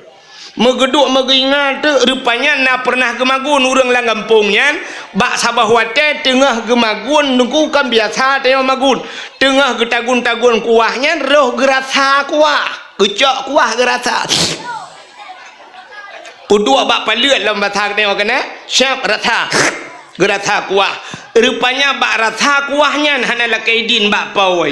Meugeuduek meugeuingat teuk, rupanya na peureunah geumagun ureuëng lam gampông nyan, bak saboh watée teungoh geumagun, teungku kan biasa tanyoe magun, teungoh geutagun-tagun kuah nyan roh geurasa kuah, geucok kuah geurasa. Peuduek bak paleuet lom basa geutanyoe keunan, siab rasa, geurasa kuah. Rupanya bak rasa kuah nyan hana lakée idin bak po.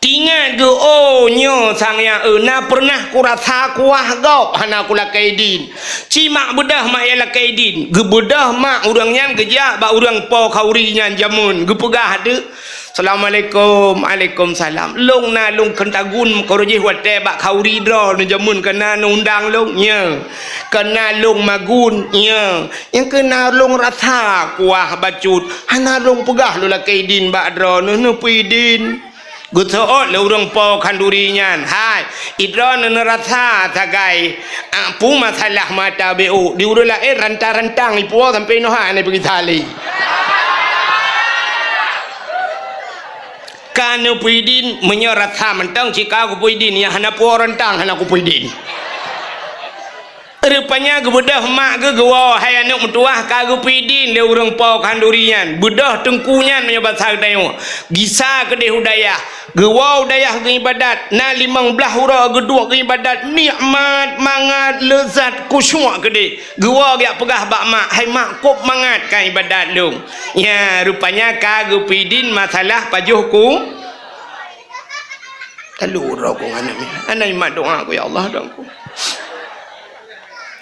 Teuingat geuh, "Oh, nyoe sang nyang eu na peureunah kurasa kuah gob hana kulakée idin. Cit mak beudôh mak nyang lakée idin." Geubeudôh mak ureuëng nyan geujak bak ureuëng po khauri nyan jameun, geupeugah teuk, "Assalamualaikum." "Waalaikumsalam." "Lôn na lôn keutagun keu roh jih watée bak khauri droeneuh jameun keunan undang lôn." "Nyo." "Keunan lôn magun." "Nyo." "Nyang keunan lôn rasa kuah bacut, hana lôn peugah lôn lakée idin bak droeneuh, neupeue idin." Geuseuôt lé ureuëng po khanduri nyan, "Hai, idroeneuh neurasa sagai, a, peue masalah mata B O, di ureuëng laén rantang-rantang ipuwoe sampoe inoe hana peugisa lé." "Ka neupeue idin, meunyoe rasa mantong cit ka kupeue idin, nyang hana puwoe rantang hana kupeue idin." Rupanya geubeudôh mak geuh geuwoe, "Hai aneuëk meutuwah, ka geupeue idin lé ureuëng po khanduri nyan." Beudôh teungku nyan meunyoe basa geutanyoe, gisa keudeh u dayah. Geuwoe u dayah geuibadat, na limong blaih uroe geuduek geuibadat, nikmat, mangat, leuzat, khusyuk keudeh. Geuwoe geujak peugah bak mak, "Hai mak, kôb mangat ka ibadat lôn." "Nyo, rupanya ka geupeue idin masalah pajoh ku." Lalu uroe ku ngon aneuk miet. Hana imat doa ku, "Ya Allah, doa ku."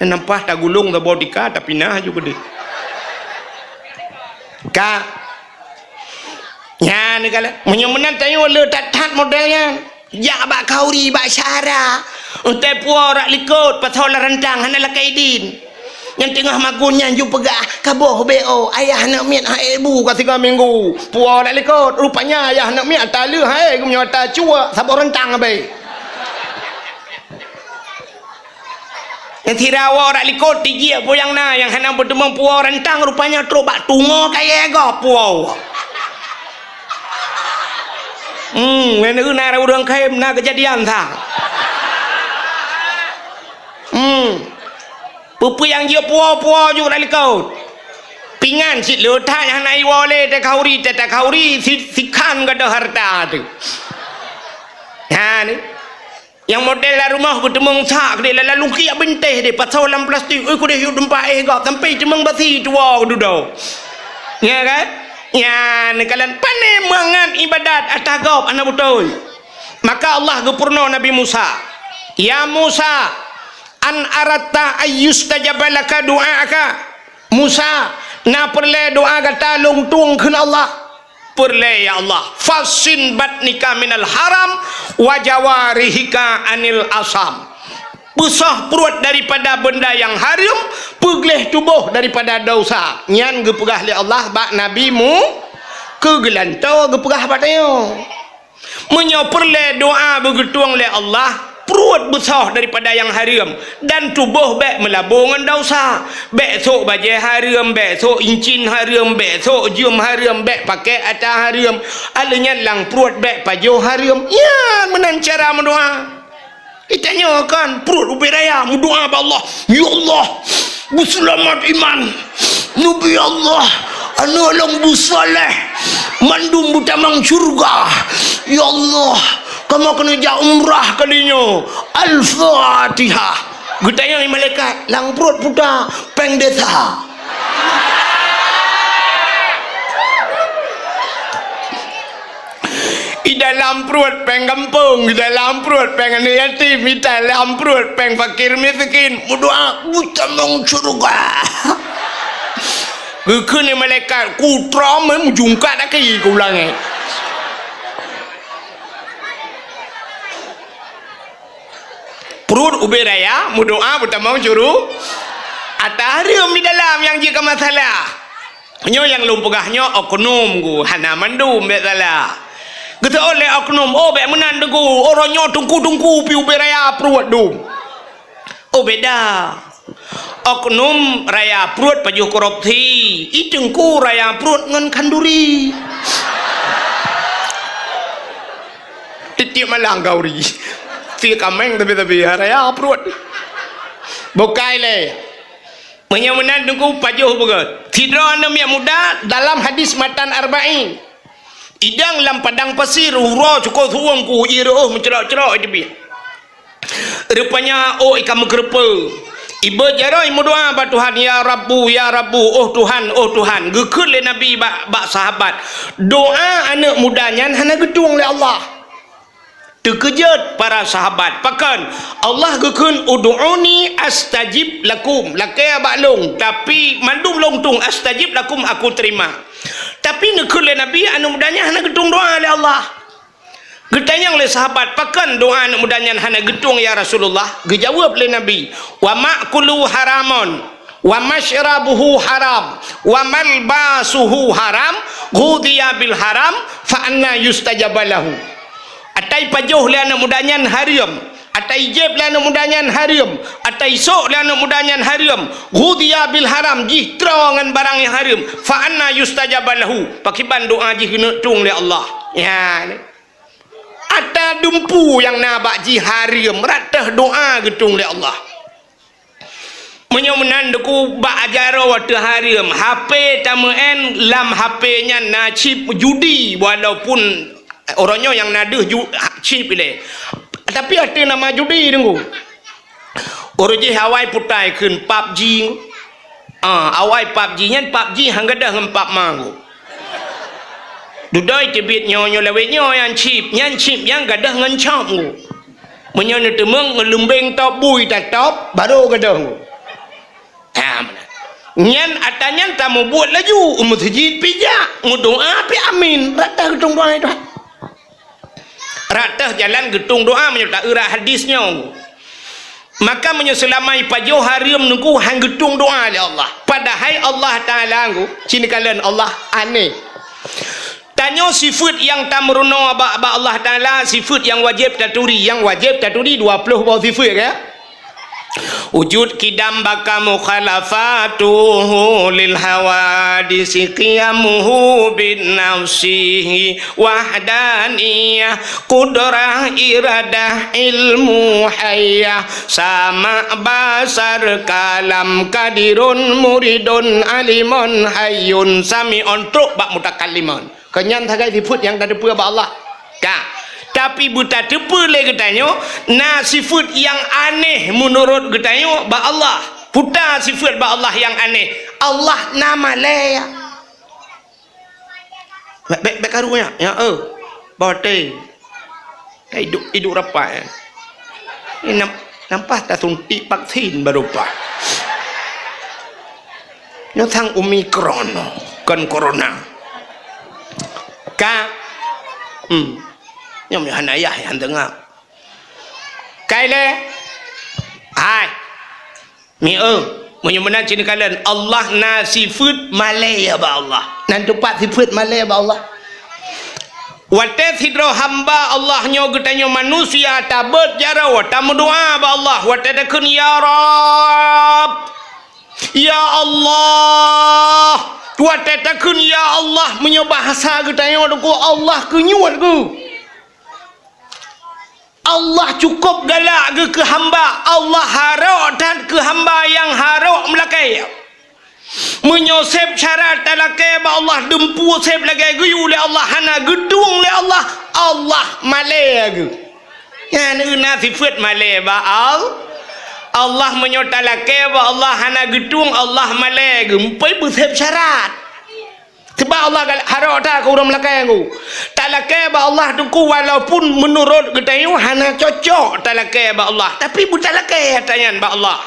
Nampak tagulong saboh tika, tapi nah aju keudeh. Ka. Nyan kala. Meunyoe meunan tanyoe le that-that model nyan. Jak bak khauri, bak syara. Untée puwoe rak likot, pasoe lam rantang, hana lakée idin. Nyang teungoh magun nyan ju peugah, "Ka boh B O, ayah aneuk miet hai bu ka sigoe minggu." Puwoe dak likot, rupanya ayah aneuk miet ata leuh hai, geumeunyoe ata cuek, saboh rantang abée. Nyang sira woe dak likot, tijik peue nyang na, nyang hana beuteumeung puwoe rantang, rupanya trok bak tungoe kayée gob puwoe. Hmm, ngon na ureuëng khem na keujadian sa. Hmm. Peue-peue nyang jeuet puwoe-puwoe ju dak likot. Pingan cit le that nyang hana iwoe lé teuh khauri, teuh khauri si-, sikhan gadôh hareuta teuh. Ha ni. Nyang model lam rumoh geuteumeung sak deh, lam lungkiek bintéh deh, pasoe lam plastik, oi keudeh yue teumpat éh gob, sampoe teumeung basi tuwoe dudoe. Nya kan? Nyan kalon pane mangat ibadat ata gob hana beutôi. Maka Allah geupeurunoe Nabi Musa, "Ya Musa, an aratta ayyustajaba laka du'aaka. Musa, na peureulée doá gata lôn tueng kheun Allah. Peureulée, ya Allah. Fassin batnika minal haram wa jawarihika anil asam. Peusoh pruet daripada beunda nyang hareuem, peugleh tuboh daripada desya. Nyan geupeugah lé Allah bak Nabi Mu-, keu geulantoe geupeugah bak tanyoe. Meunyoe peureulée doá beugeutueng lé Allah, pruet beusoh daripada nyang hareuem, dan tuboh bék meulabo ngon desya. Bék sôk bajée hareuem, bék sôk incin hareuem, bék sôk jeuem hareuem, bék pakék atra hareuem. Alheuh nyan lam pruet bék pajoh hareuem. Nyan meunan cara meudoá. Geutanyoe kan, pruet ubé raya, meudoá bak Allah, "Ya Allah, beuseulamat iman. Nabi Allah, aneuk lôn beusaléh, mandum beutamong syeuruga. Ya Allah, kamoe keuneuk jak umrah kali nyoe." Al-Fatihah. Geutanyong lé malaikat, "Lam pruet puta, péng desa?" I dalam pruet péng gampông, i dalam pruet péng aneuk yatim, i dalam pruet péng fakir miskin. Meudoá, "Beutamong syeuruga." Geukheun lé malaikat, "Kutrom, eh, meujungkat aki keu ulangée." Pruet ubé raya, meudoá beutamong syeuruga. Atra hareuem di dalam nyang jeuet keu masalah. Nyoe nyang lôn peugah nyoe oknum gu, hana mandum bék salah. Geuseuôt lé oknum, "Oh, bék meunan Teungku, uroe nyoe teungku-teungku pih ubé raya pruet dum." Oh, beda. Oknum raya pruet pajoh korupsi, i teungku raya pruet ngon khanduri. Tiep-tiep malam khanduri. Si kaméng tapi-tapi raya pruet. Bukai lé. Meunyoe meunan Teungku pajoh beugét. Sidroe aneuk miet muda dalam hadis matan arba'in. Idang lam padang pasir, uroe cukôp su'uem ku, ié reuôh meucrok-crok i teubiet. Rupanya ôk i ka meukeureupeue. Ibeuet jaroe meudoá bak Tuhan, "Ya Rabbu, ya Rabbu, oh Tuhan, oh Tuhan." Geukheun lé Nabi bak, bak sahabat, "Doá aneuk muda nyan hana geutueng lé Allah." Teukeujot para sahabat. Pakon? Allah geukheun, "Ud'uni astajib lakum." Lakée bak lôn, tapi mandum lôn tueng, "astajib lakum," aku terima. Tapi neukheun lé Nabi, aneuk muda nyan hana geutueng doá lé Allah. Geutanyong lé sahabat, "Pakon doá aneuk muda nyan hana geutueng, ya Rasulullah?" Geujaweueb lé Nabi, "Wa ma'kuluhu haramun, wa masyrabuhu haram, wa malbasuhu haram, ghudhiya bil haram, fa anna yustajabu lahu." Atra ipajoh lé aneuk muda nyan hareuem, atra ijéb lé aneuk muda nyan hareuem, atra isôk lé aneuk muda nyan hareuem, ghudhiya bil haram, jih troe ngon barang nyang hareuem, fa anna yustajabu lahu, pakriban doá jih keuneuk tueng lé Allah. Nyan. Atra dumpeue nyang na bak jih hareuem, rot teuh doá geutueng lé Allah. Meunyoe meunan Teungku bak jaroe teuh hareuem, H P tameu'en, lam H P nyan na chip judi, walaupun uroe nyoe nyang na deuh ju-, chip ilée. Tapi ateueh nama judi Teungku. Uroe jih awai putai kheun PUBG. Ah, awai PUBG nyan, PUBG han gadôh ngon pap ma Teungku. Dudoe teubiet nyoe, nyoe lawét nyoe nyan chip, nyan chip nyang gadôh ngon chop Teungku. Meunyoe neuteumeung ngon leumbeng top bui tatop, barô gadôh Teungku. Ha, meunan. Nyan atra nyan tamubuet laju, u meuseujid pih jak, meudoá pih amin, rot teuh geutueng doá lé Tuhan. Rot teuh jalan geutueng doá meunyoe ta-eu rot hadis nyoe. Maka meunyoe seulama ipajoh hareuem Teungku han geutueng doá lé Allah. Padahai Allah Taala Teungku, ci neukalon Allah aneh. Tanyoe sifeuet nyang tameurunoe bak, bak Allah Taala, sifeuet nyang wajéb taturi. Nyang wajéb taturi dua ploh boh sifeuet, ya. Wujud, qidam, baqa, mukhalafatuhu lil hawadisi, qiyamuhu bin nafsihi, wahdaniyah, qudrah, iradah, ilmu, hayyah, sama', basar, kalam, qadirun, muridun, alimun, hayyun, sami'un, trok bak mutakallimun. Keu nyan sagai sifeuet nyang tateupeue bak Allah. Ka. Tapi beutateupeue lé geutanyoe, na sifeuet nyang aneh meunurot geutanyoe bak Allah. Peue ta sifeuet bak Allah nyang aneh? Allah na malée. Bék, bék, bék karu nyan. Ya, eh. Boh teuh. Ka iduek, iduek rapat, eh. Inap. Nampak tasuntik vaksin baru paih. Nyoe sang Omicron, kon corona. Ka, hmm. Nyoe meuhana yah nyang deungö. Kai lé. Hai. Mieu, meunyoe meunan cit neukalon, Allah na sifeuet malée bak Allah. Na teupat sifeuet malée bak Allah. Watée sidroe hamba Allah nyoe geutanyoe manusia tabeuet jaroe, tameudoá bak Allah, watée takheun, "Ya Rabb, ya Allah." Watée takheun, "Ya Allah," meunyoe bahasa geutanyoe Teungku, Allah keunyuet geuh. Allah cukôp galak geuh keu hamba, Allah harok that keu hamba nyang harok meulakée. Meunyoe seb syarat talakée bak Allah, dumpeue seb lagée geuyue lé Allah, hana geutueng lé Allah, Allah malée geuh. Nyan na sifeuet malée bak Al-, Allah. Meunyoe talakée bak Allah hana geutueng, Allah malée geuh, meupeue beuseb syarat. Sebab Allah gal-, harok that keu ureuëng meulakée ngon. Talakée bak Allah Teungku, walaupun meunurot geutanyoe hana cocok talakée bak Allah, tapi beutalakée ata nyan bak Allah.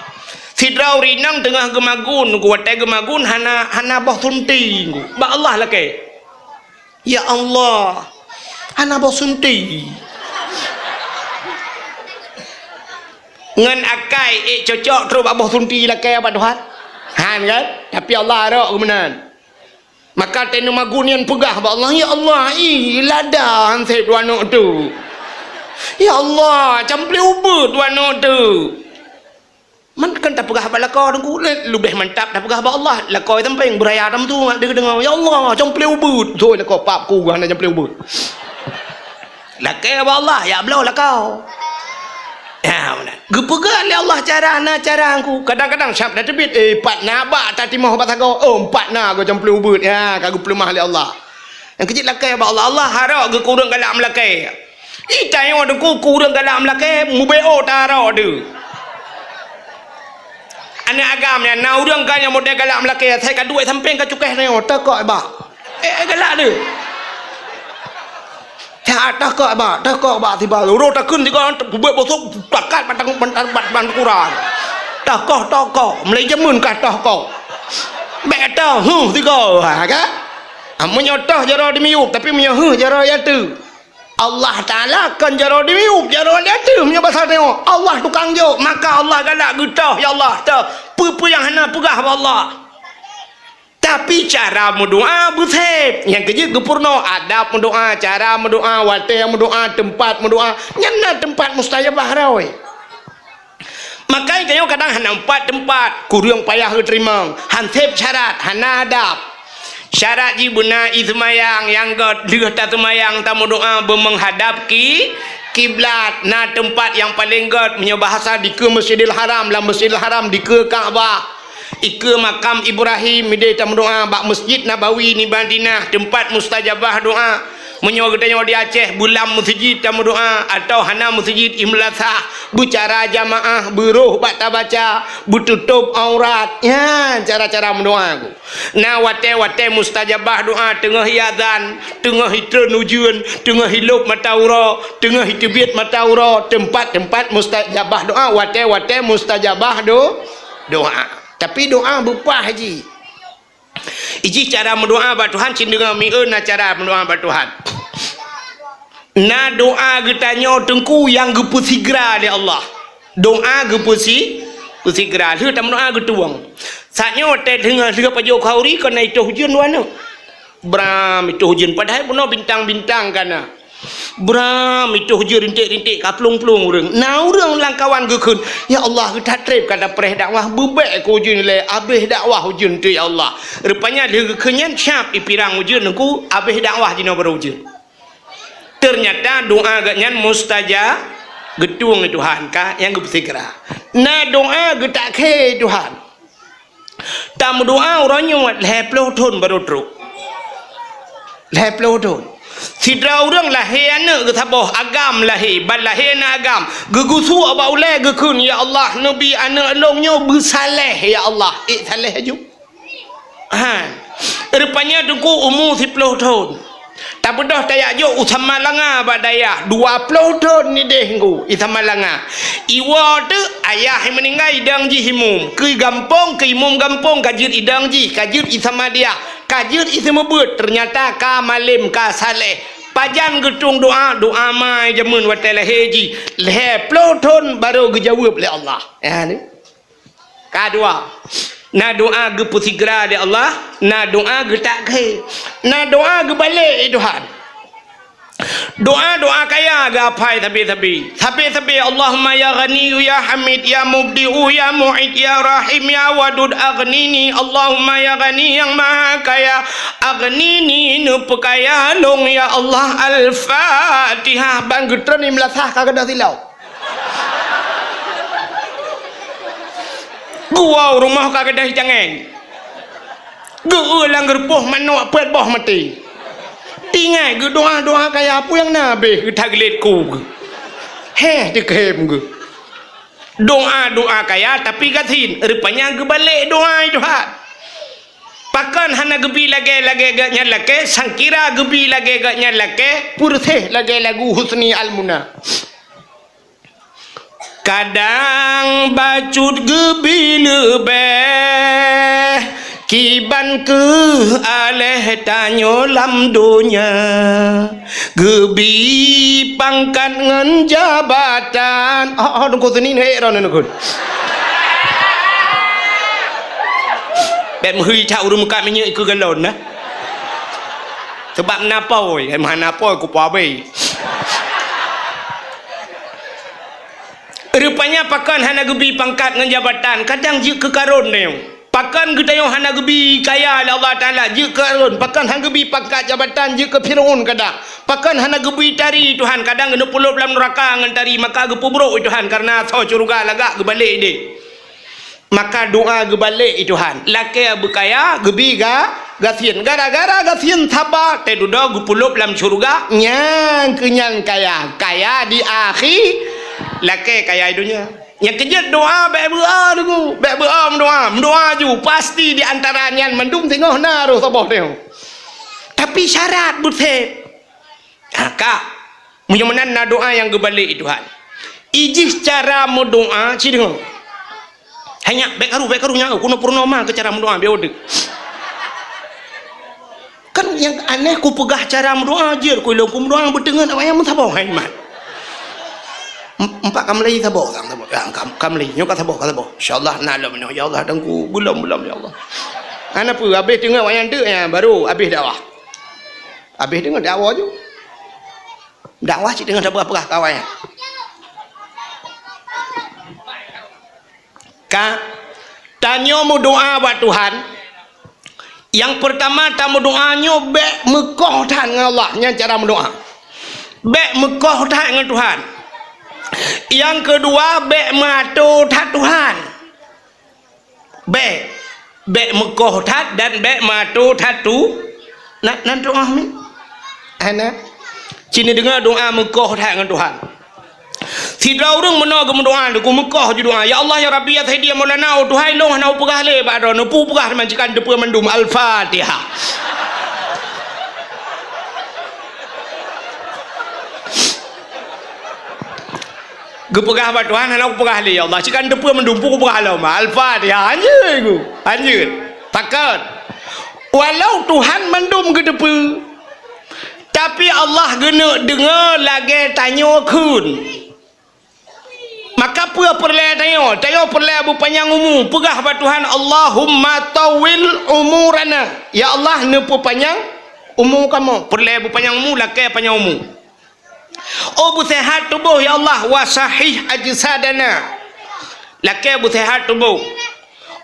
Sidroe ureuëng inong teungoh geumagun, watée geumagun hana, hana boh sunti, bak Allah lakée. Ya Allah, hana boh sunti. Ngon akai ék cocok trok bak boh sunti lakée bak Tuhan? Han kan? Tapi Allah harok keu meunan. Maka teuneuk magun nyan peugah bak Allah, "Ya Allah, ih, lada han seb dua aneuk tu. Ya Allah, camplé ubeut dua aneuk tu." Man kan tapeugah bak lakoe Teungku, le-, leubeh mantap tapeugah bak Allah. Lakoe sampéng beuraya tam tu, ngat deungoe, "Ya Allah, camplé ubeut." Sôi lakoe pap ku hana camplé ubeut. Lakée bak Allah, ya bloe lakoe. Ya, meunan. Geupeugah lé Allah cara na cara Teungku. Kadang-kadang syab dah teubiet, eh, pat na bak tatimoh bak sagoe. Oh, pat na go camplé ubeut. Ya, ka geupeuleumah lé Allah. Nyang keujeuet lakée bak Allah, Allah harok geuh keu ureuëng galak meulakée. Ih, tanyoe Teungku, keu ureuëng galak meulakée, mubeo tarok tu. Aneuk agam nyan, na ureuëng ka nyang model galak meulakée, asai ka duek sampéng ka cukéh tanyoe, teuh kok bak. Eh, eh, galak tu. Teuh kok bak, teuh kok bak tiba. Uroe takheun tiga, peubuet bosok, takat batang, batang, batang, batang kurang. Teuh kok, teuh kok. Mulai jameun ka teuh kok. Bék teuh, huh, tiga. Ha, kan? Ah, meunyoe teuh jaroe di miyueb, tapi meunyoe huh jaroe ya teuh. Allah Taala kon jaroe di miyueb, jaroe di ateueh, meunyoe basa tanyoe. Allah tukang jok, maka Allah galak geutoh, ya Allah, toh. Peue-peue nyang hana peugah bak Allah. Tapi cara meudoa beuseb. Nyang keujeuet geupeurunoe, adab meudoa, cara meudoa, watée meudoa, teumpat meudoa. Nyan na teumpat mustajabah roe. Maka tanyoe kadang hana teumpat-teumpat, kureueng payah geuteurimong, han seb syarat, hana adab. Syarat jih beuna ie seumayang nyang gét, lheueh taseumayang tameudoa beumeunghadab ki-, kiblat. Na teumpat nyang paleng gét, meunyoe bahasa dikeue Masjidil Haram, lam Masjidil Haram dikeue Ka'bah, dikeue makam Ibrahim, mideh tameudoa bak Masjid Nabawi di Madinah, teumpat mustajabah doa. Meunyoe geutanyoe di Aceh, beulam meuseujid tameudoa, atawa hana meuseujid, i meulasah, beucara jamaah, beuroh bak tabaca, beututôb aurat. Nyan cara-cara meudoa ku. Na watée-watée mustajabah doa, teungoh iazan, teungoh itreun ujeuen, teungoh ilôb mata uroe, teungoh iteubiet mata uroe, teumpat-teumpat mustajabah doa, watée-watée mustajabah do-, doa. Tapi doa beupah jih. Ijih cara meudoa bak Tuhan, cit deungoe mieu na cara meudoa bak Tuhan. Na doa geutanyoe Teungku nyang geupeusigra lé Allah. Doa geupeusi-, peusigra. Lheueh tameudoa geutueng. Saat nyoe watée deungoe lheueh pajoh khauri kon na itoh ujeuen dua aneuk. Bram itoh ujeuen, padahai bunoe bintang-bintang ka na. Bram itoh ujeuen rinték-rinték ka plueng-plueng ureuëng. Na ureuëng lam kawan geukheun, "Ya Allah, geutat treb ka tapreh dakwah, beubek keu ujeuen ilée, abéh dakwah ujeuen tu, ya Allah." Rupanya lheueh geukheun nyan, siab ipirang ujeuen Teungku, abéh dakwah jinoe baru ujeuen. Teunyata doa geuh nyan mustajab, geutueng lé Tuhan ka nyang geupeusigra. Na doa geutak khe Tuhan. Tameudoa uroe nyoe lhée ploh thon barô trok. Lhée ploh thon. Sidroe ureuëng lahé aneuk geusaboh agam lahé, ban lahé na agam. Geugusuk bak ulée geukheun, "Ya Allah, neubi aneuk lôn nyoe beusaléh, ya Allah." Ék saléh aju. Ha. Rupanya Teungku umu siploh thon. Abeudôh tajak jok u Samalanga bak dayah, dua ploh thon ideh ngon i Samalanga. Iwoe teuk ayah meuninggai idong jih imum. Keu gampông, keu imum gampông ka jeuet idong jih, ka jeuet i Samadiyah, ka jeuet i Seumeubeuet, teunyata ka malem, ka saleh. Pajan geutueng doa, doa ma jameun watèe lahé jih. Lhèe ploh thon barô geujaweueb lé Allah. Eh, ni. Ka dua. Na doa geupeusigra lé Allah, na doa geutak keu. Na doa geubalek, eh Tuhan. Doa-doa kaya geuhafai sabe-sabe. Sabe-sabe, Allahumma ya Ghaniyyu ya Hamid ya Mubdi'u ya Mu'id ya Rahim ya Wadud aghnini. Allahumma ya Ghani nyang Maha Kaya, aghnini neupeukaya lôn ya Allah. Al-Fatihah. Ban geutreun i meulasah ka gadôh silau. Geuwoe u rumoh ka gadôh cangéng. Geu-eu lam geurupoh manok peuet boh maté. Tinggai geudoa-doa kaya peue nyang na abéh geutaglet ku geu. Héh, teukhém geu. Doa-doa kaya tapi gasien, rupanya geubalek doa i Tuhan. Pakon hana geubi lagèe-lagèe geuh nyan lakèe, sangkira geubi lagèe geuh nyan lakèe, peureséh lagèe lagu Husni Al-Muna. Kadang bacut geubi leubeh, kiban keuh aléh tanyoe lam donya. Geubi pangkat ngon jabatan. Oh, oh, Teungku Seni neuék droeneuh Teungku. Bèk meuhôi that ureueng meukat minyeuk keu galon, nah. Sabab na apôi, eh, meuhana apôi kupeue abéh. Rupanya pakon hana geubi pangkat ngon jabatan, kadang jeuet keu Karun nyoe. Pakon geutanyoe hana geubi kaya lé Allah Taala, jeuet keu Karun. Pakon hana geubi pangkat jabatan, jeuet keu Fir'aun kadang. Pakon hana geubi tari Tuhan, kadang geuneupulop lam nuraka ngon tari, maka geupeubrok Tuhan kareuna asoe syeuruga lagak geubalek ideh. Maka doa geubalek i Tuhan. Lakèe beukaya, geubi ga-, gasien. Gara-gara gasien saba, teududoe geupulop lam syeuruga, nyang keu nyan kaya. Kaya di akhi, lakèe kaya i donya. Nyang keujeuet doa bèk beu-o Teungku, bèk beu-o meudoa. Meudoa ju, pasti di antara nyan mandum singoh na roh saboh teuh. Tapi syarat beuthat. Ha, ka. Meunyoe meunan na doa nyang geubalek i Tuhan. Ijih cara meudoa, ci deungoe. Hai nyak, bèk karu, bèk karu nyak, keunoe peurunoe ma keu cara meudoa, biôh deuh. Kan nyang aneh kupeugah cara meudoa, jeuet ku ilôn kumeudoa beuteungeut awak nyan meusaboh, hai mat. Em-, empat ka meulayi saboh, sang saboh. Ya, ka, ka meulayi, nyoe ka saboh, ka saboh. Insya Allah na lom nyoe, ya Allah, dan ku belom, belom, ya Allah. Hana peue, habéh teungeut awak nyan teuk, ya, baru habéh dakwah. Habéh deungon dakwah ju. Dakwah cit deungon sapeue-peue kawan. Ka, tanyoe meudoa bak Tuhan. Nyang peurtama tameudoa nyoe bèk meukoh that ngon Allah, nyan cara meudoa. Bèk meukoh that ngon Tuhan. Nyang keudua bèk meuato that Tuhan. Bèk, bèk meukoh that dan bèk meuato that tu. Na, na doa mi? Hana. Ci neudeungoe doa meukoh that ngon Tuhan. Sidroe ureueng meunoe geumeudoa, ku meukoh ju doa, "Ya Allah, ya Rabbi, ya Sayyidi, ya Maulana, oh Tuhan, ilôn hana upeugah lé bak droeneuh, peue upeugah teuma, ci kan teupeue mandum." Al-Fatihah. Geupeugah bak Tuhan, "Hana kupeugah lé, ya Allah, ci kan teupeue mandum, peue kupeugah lom." Al-Fatihah. Hanjeuet ku. Hanjeuet. Pakon? Walau Tuhan mandum geuteupeue, tapi Allah geuneuk deungoe lagèe tanyoe kheun. Maka peue peureulèe tanyoe? Tanyoe peureulèe beupanyang umu. Peugah bak Tuhan, "Allahumma tawwil umurana." Ya Allah, neupeupanyang umu kamoe. Peureulèe beupanyang umu, lakèe panyang umu. Oh beuseuhat tuboh, ya Allah, wa sahih ajsadana. Lakèe beuseuhat tuboh.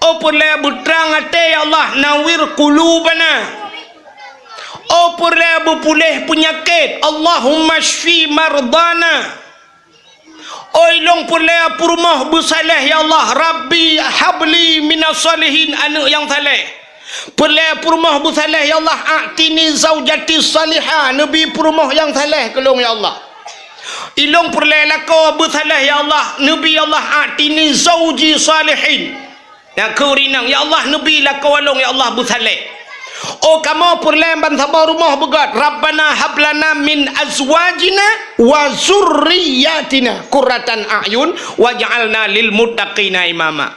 Oh peureulèe beutrang até, ya Allah, nawwir qulubana. Oh peureulèe beupuléh peunyakét, Allahumma syfi mardana. Oh ilôn peureulèe peurumoh beusaléh, ya Allah, Rabbi habli minas shalihin, aneuk nyang saléh. Peureulèe peurumoh beusaléh, ya Allah, a'tini zaujati shalihah, neubi peurumoh nyang saléh keu lôn, ya Allah. Ilôn peureulèe lakoe beusaléh, ya Allah, neubi, ya Allah, a'tini zauji shalihin. Nyang keu ureueng inong, ya Allah, neubi lakoe lôn, ya Allah, beusaléh. Oh kamoe peureulée ban saboh rumoh beugét, "Rabbana hab lana min azwajina wa zurriyyatina qurratan a'yun waj'alna lil muttaqina imama."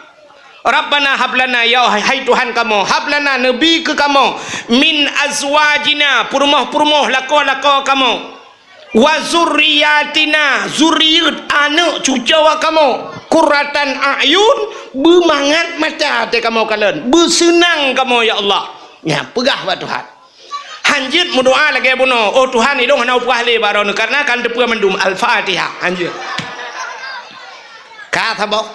Rabbana hab lana, ya hai Tuhan kamoe, hab lana, neubi keu kamoe, min azwajina, peurumoh-peurumoh lakoe-lakoe kamoe, wa zurriyatina, zuriet, aneuëk cucoe kamoe, qurratan a'yun, beumangat mata até kamoe kalon, beuseunang kamoe ya Allah. Nyan peugah bak Tuhan. Hanjeuet meudoa lagée bunoe, "Oh Tuhan, ilôn hana upeugah lé bak droeneuh, kareuna kan teupeue mandum." Al-Fatihah, hanjeuet. Ka saboh.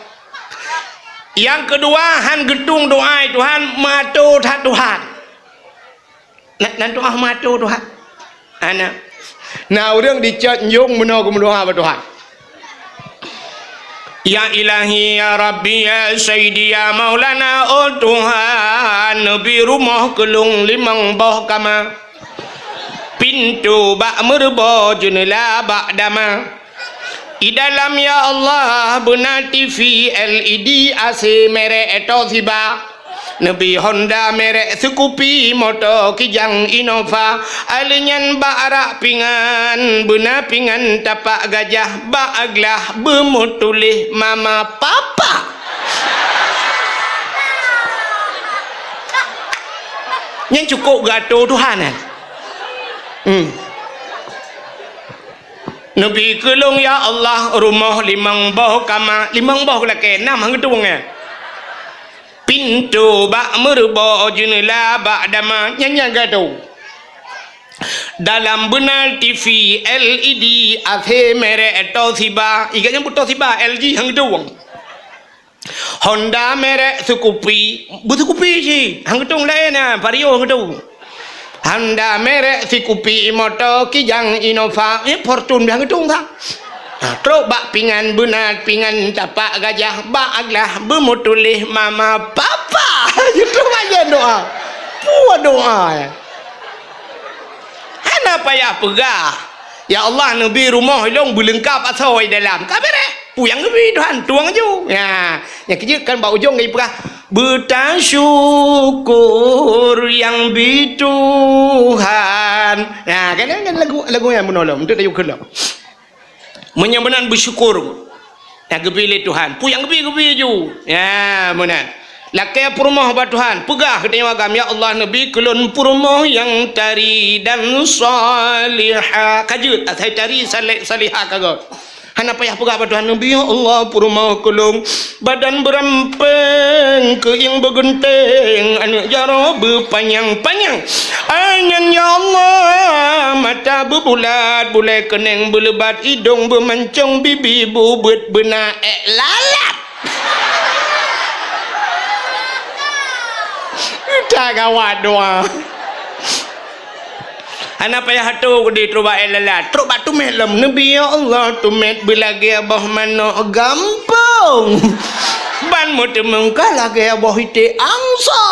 Nyang keudua, han geutueng doa, "Tuhan, meuato that Tuhan." Na, na doa meuato Tuhan. Hana. Na ureuëng dicot nyong meunoe geumeudoa bak Tuhan. Ya Ilahi, ya Rabbi, ya Sayyidi, ya Maulana, oh Tuhan, neubi rumoh keu lôn limong boh kama. Pintoe bak meureuboh, jeuneula bak dama. I dalam, ya Allah, beuna T V L E D, A C merek Toshiba. Neubi Honda merek Scoopy, moto Kijang Innova. Alèh nyan bak arak pingan, beuna pingan tapak gajah, bak glah beumeutuléh mama papa. Nyan cukôp geuato Tuhan, kan? Hmm. Neubi keu lôn, ya Allah, rumoh limong boh kama, limong boh lakée, nam han geutueng, eh. Pintoe bak meureuboh, jeuneula bak dama, nyan nyang geuato. Dalam beuna T V L E D, A C merek Toshiba, i gobnyan beuet Toshiba, L G han geutueng. Honda merek Scoopy, beuet Scoopy cit, han geutueng laén na, Vario han geutueng. Honda merek Scoopy, moto Kijang Innova, eh, Fortuner han geutueng sa. Nah, trok bak pingan beuna pingan tapak gajah, bak glah beumeutuléh mama papa. Itu aja doa. Puah doa, eh. Hana payah peugah, "Ya Allah, neubi rumoh ilôn beuleungkap asoe dalam." Ka beureh. Peue nyang neubi Tuhan, tueng aju. Nah, nyang keujeuet kan bak ujong geupeugah, "Beutasyukur nyang bi Tuhan." Nah, kan, kan lagu, lagu nyan bunoe lom, untuk tayue keu lom. Meunyoe meunan beusyukur, na geubi lé Tuhan. Peue nyang geubi, geubi ju. Ya, meunan. Lakée peurumoh bak Tuhan, peugah geutanyoe agam, "Ya Allah, neubi keu lôn peurumoh nyang tari dan salihah." Ka jeuet, asai tari saleh, salihah ka göt. Hana payah peugah bak Tuhan, "Neubi, ya Allah, peurumoh keu lôn." Badan beurampéng, keuieng beugeunteng, aneuëk jaroe beupanyang-panyang. Ai nyan ya Allah, mata beubulat, bulée keuneng beuleubat, idong beumancong, bibi bubeuet, beuna ék lalat. Ka gawat doa. Hana payah atoe keudeh trok bak ék lalat, trok bak tumet lom. Neubi ya Allah, tumet beulagée boh manok gampông. Ban meuteumeung ka lagée boh iték angsa.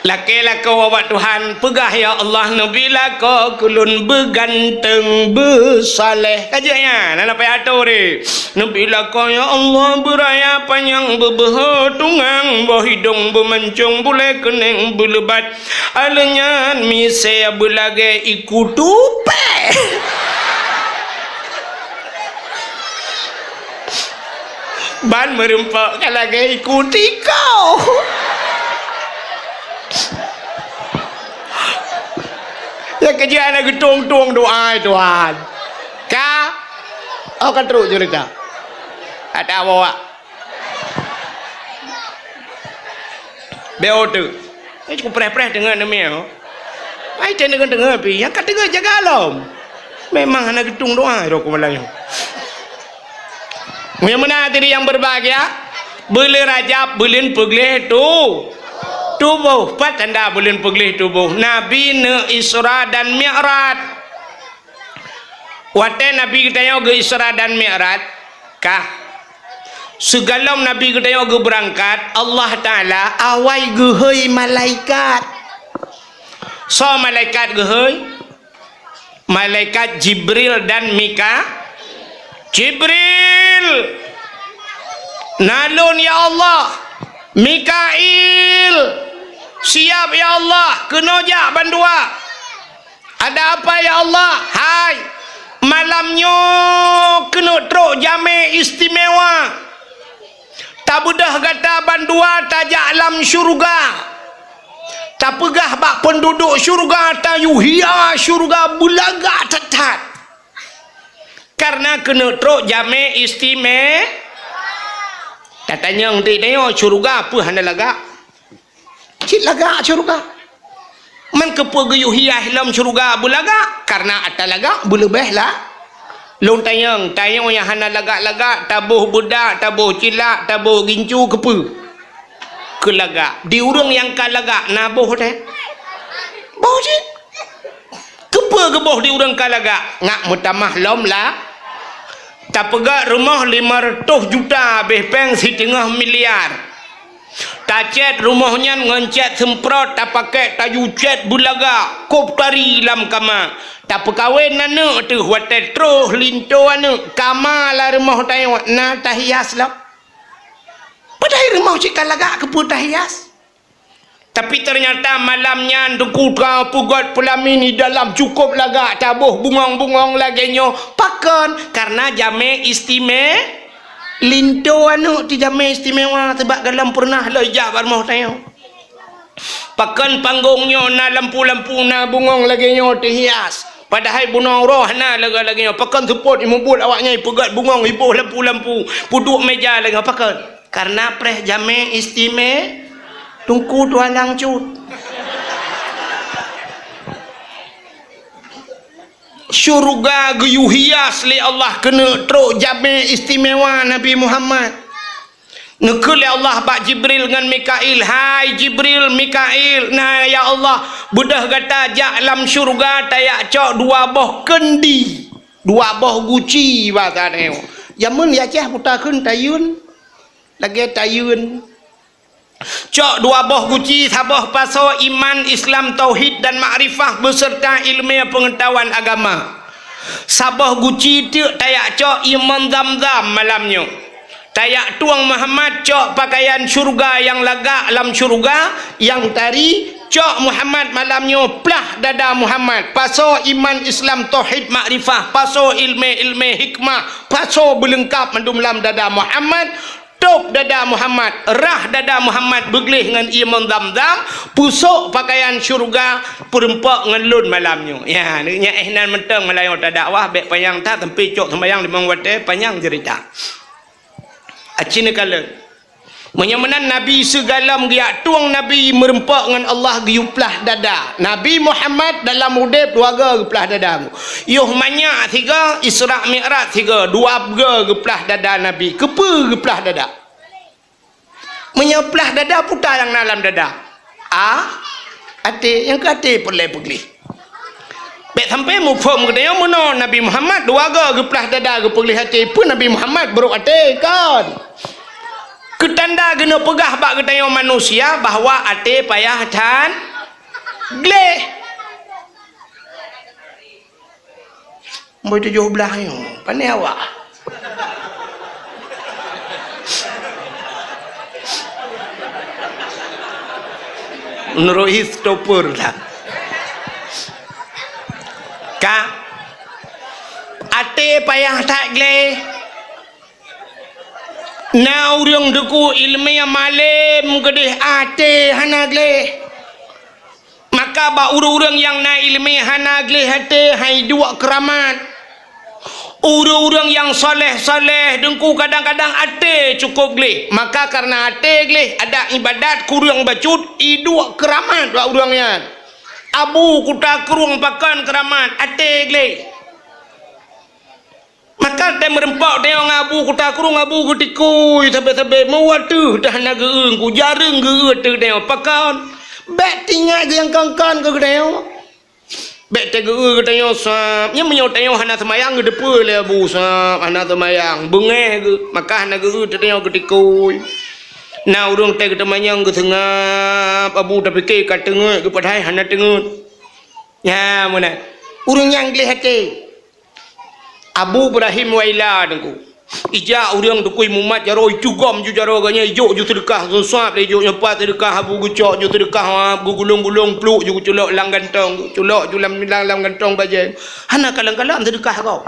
Lakée lakoe ubak Tuhan, peugah, "Ya Allah, neubi lakoe keu lôn beuganteung, beusaleh." Ka jeuet nyan, hana payah atoe deh. Neubi lakoe, ya Allah, beuraya panyang, beubeuhe tungang, boh idong beumancong, bulée keuneng beuleubat, aleuh nyan misée beulagée iku tupée. Ban meureumpok ka lagée iku tiko. Ya keujeuet hana geutueng-tueng doa, Tuhan. Ka? Oh, ka trok cerita. Ada awak. Beo tu. Eh, cukup preh-preh deungon neumie, oh. Ai, cen deungon-deungon pi. Nyang ka deungon jaga lom. Memang hana geutueng doa, roh ku malam nyoe. Meunyoe meunan hadirin yang berbahagia, buleuen Rajab, buleuen peugleh tu-, tuboh. Pat tanda buleuen peugleh tuboh? Nabi neuk Isra dan Mi'raj. Watée Nabi geutanyoe geu-Isra dan Mi'raj, kah? Sigohlom Nabi geutanyoe geubeurangkat, Allah Taala awai geuhôi malaikat. Soe malaikat geuhôi? Malaikat Jibril dan Mika-, Jibril! Na lôn, ya Allah. Mikail, siap, ya Allah, keunoe jak bandua. Ada apa, ya Allah? Hai, malam nyoe keuneuk trok jamé istimewa. Tabeudôh gata bandua tajak lam syeuruga. Tapeugah bak peunduduek syeuruga, tayue hias syeuruga beulagak that-that. Kareuna keuneuk trok jamé istime-, tatanyong di nyoe syeuruga peue hana lagak? Cit lagak syeuruga. Man keupeue geuyue hias lom syeuruga beulagak? Kareuna ata lagak beuleubeh lah. Lôn tanyong, tanyoe nyang hana lagak-lagak, taboh beudak, taboh cilak, taboh gincu, keupeue? Keu lagak. Di ureuëng nyang ka lagak na boh teuh? Boh cit. Keupeue geuboh di ureuëng ka lagak? Ngat meutamah lom lah. Tapeugah rumoh lima reutôh juta, abéh péng siteungoh miliar. Tacét rumoh nyan ngon cét seumprot, tapakék tayue cét beulagak, kôb tari lam kama. Tapeukawen aneuëk teuh, watée troh linto aneuëk, kama lam rumoh tanyoe na tahias lom. Padahai rumoh cit ka lagak, keupeue tahias? Tapi teunyata malam nyan Teungku ka peugét peulamin di dalam cukôp lagak, taboh bungong-bungong lagée nyoe. Pakon? Kareuna jamé istime-, linto aneuëk tijamé istimewa, sabab gohlom peureunah lôn jak bak rumoh tanyoe. Pakon panggong nyoe na lampu-lampu, na bungong lagée nyoe teuhias. Padahai bunoe roh hana lagée-lagée nyoe. Pakon seupôt imubuet awak nyan ipeugét bungong, iboh lampu-lampu, peuduek méja lagée nyoe? Pakon? Kareuna preh jamé istime-, Teungku tualang cut. Syeuruga geuyue hias lé Allah keuneuk trok jamé istimewa Nabi Muhammad. Neukheun lé Allah bak Jibril ngon Mikail, "Hai Jibril, Mikail, na ya Allah, beudôh gata jak lam syeuruga tajak cok dua boh keundi, dua boh guci," basa nyoe. Jameun di Aceh buta kheun tayeuen, lagée tayeuen. Cok dua boh guci, saboh pasoe iman, Islam, tauhid dan makrifah beserta ilmu pengetahuan agama. Saboh guci teuk tajak cok ié mon Zamzam malam nyoe. Tajak tueng Muhammad cok pakaian syeuruga nyang lagak lam syeuruga, nyang tari, cok Muhammad malam nyoe plah dada Muhammad. Pasoe iman, Islam, tauhid, makrifah, pasoe ilmu-ilmu hikmah, pasoe beuleungkap mandum lam dada Muhammad. Tôb dada Muhammad, rhah dada Muhammad beugleh ngon ié mon Zamzam, peusok pakaian syeuruga, peureumpok ngon lôn malam nyoe. Ya, nyan éh nan mantong meulayeue tadakwah, bék panyang that, sampoe cok seumayang limong watée, panyang ceurita. Aci neukalon. Meunyoe meunan Nabi sigohlom geujak tueng Nabi meureumpok ngon Allah geuyue plah dada. Nabi Muhammad dalam udeb dua goe geuplah dada. Yoh manyak sigoe, Isra Mi'raj sigoe, dua goe geuplah dada Nabi. Keupeue geuplah dada? Meunyoe plah dada, peue nyang na lam dada? A, até, nyang keu até peureulée peugleh. Bék sampoe muphom geutanyoe meunoe Nabi Muhammad dua goe geuplah dada geupeugleh até. Peue Nabi Muhammad brok até, kon? Keu tanda geuneuk peugah bak geutanyoe manusia bahwa até payah that gleh. Boh tujoh blaih nyoe, pane awak? Meunurot Christopher lah. Ka, até payah that gleh. Na ureuëng teungku iéleumé malém keudeh até hana gleh. Maka bak ureuëng-ureuëng nyang na iéleumé hana gleh até hai duek keuramat. Ureuëng-ureuëng nyang saleh-saleh teungku kadang-kadang até cukôp gleh. Maka kareuna até gleh, adak iébadat kureueng bacut, iduek keuramat bak ureuëng nyan. Abu Kuta Krueng pakon keuramat, até gleh. Maka watée meureumpok tanyoe ngon Abu Kuta Krueng, Abu geutikui sabe-sabe, meuwateuh dah hana geu-eu, ku jareueng geu-eu ateueh tanyoe. Pakon? Bék teuingat nyang kon-kon keu geutanyoe. Bék teueu geu-eu geutanyoe sab. Nyan meunyoe tanyoe hana seumayang geuteupeue lé Abu sab, hana seumayang, beungéh geuh, maka hana geu-eu ateueh tanyoe geutikui. Na ureuëng watée geuteumanyong geuseungab, Abu tapike ka teungeut geuh padahai hana teungeut. Nyan meunan. Ureuëng nyang gleh até. Abu Ibrahim Waila teungku. Ijak ureuëng tukui mumat jaroe, icugom ju jaroe geuh nyan, ijok ju seudeukah, suap lé ijok nyoe pat seudeukah, abu geucok ju seudeukah, ha, geugulong-gulong pluek ju geuculok lam gantong, culok ju lam, lam, lam gantong bajée. Hana kalon-kalon seudeukah gob.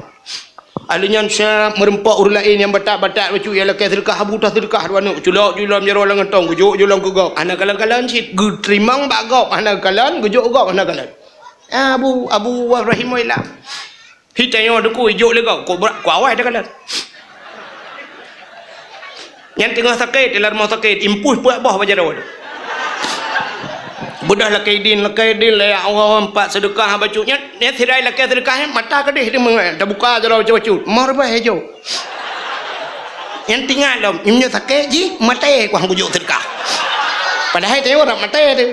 Ahli nyan siap meureumpok ureuëng laén nyang batat-batat bacut nyang lakée seudeukah, abu tah seudeukah dua neuk, culok ju lam jaroe lam gantong, geujok ju lam keu gob. Hana kalon-kalon cit, geuteurimong bak gob, hana kalon, geujok gob, hana kalon. Abu, Abu Ibrahim Ilam. Hi tanyoe dukui jok lé gob, kok bra-, kok awai takalon. Nyan teungoh sakét, lam rumoh sakét, impus peuet boh bak jaroe. Beudôh lakée idin, lakée idin, lé awai empat seudeukah bacut nyan, nyan sidai lakée seudeukah nyan, mata keudeh di meungai, tabuka jaroe bacut-bacut. Moh reubai jok. Nyan tingat lom, nyoe sakét jih, maté kuah kujok seudeukah. Padahai tanyoe rab maté teuh.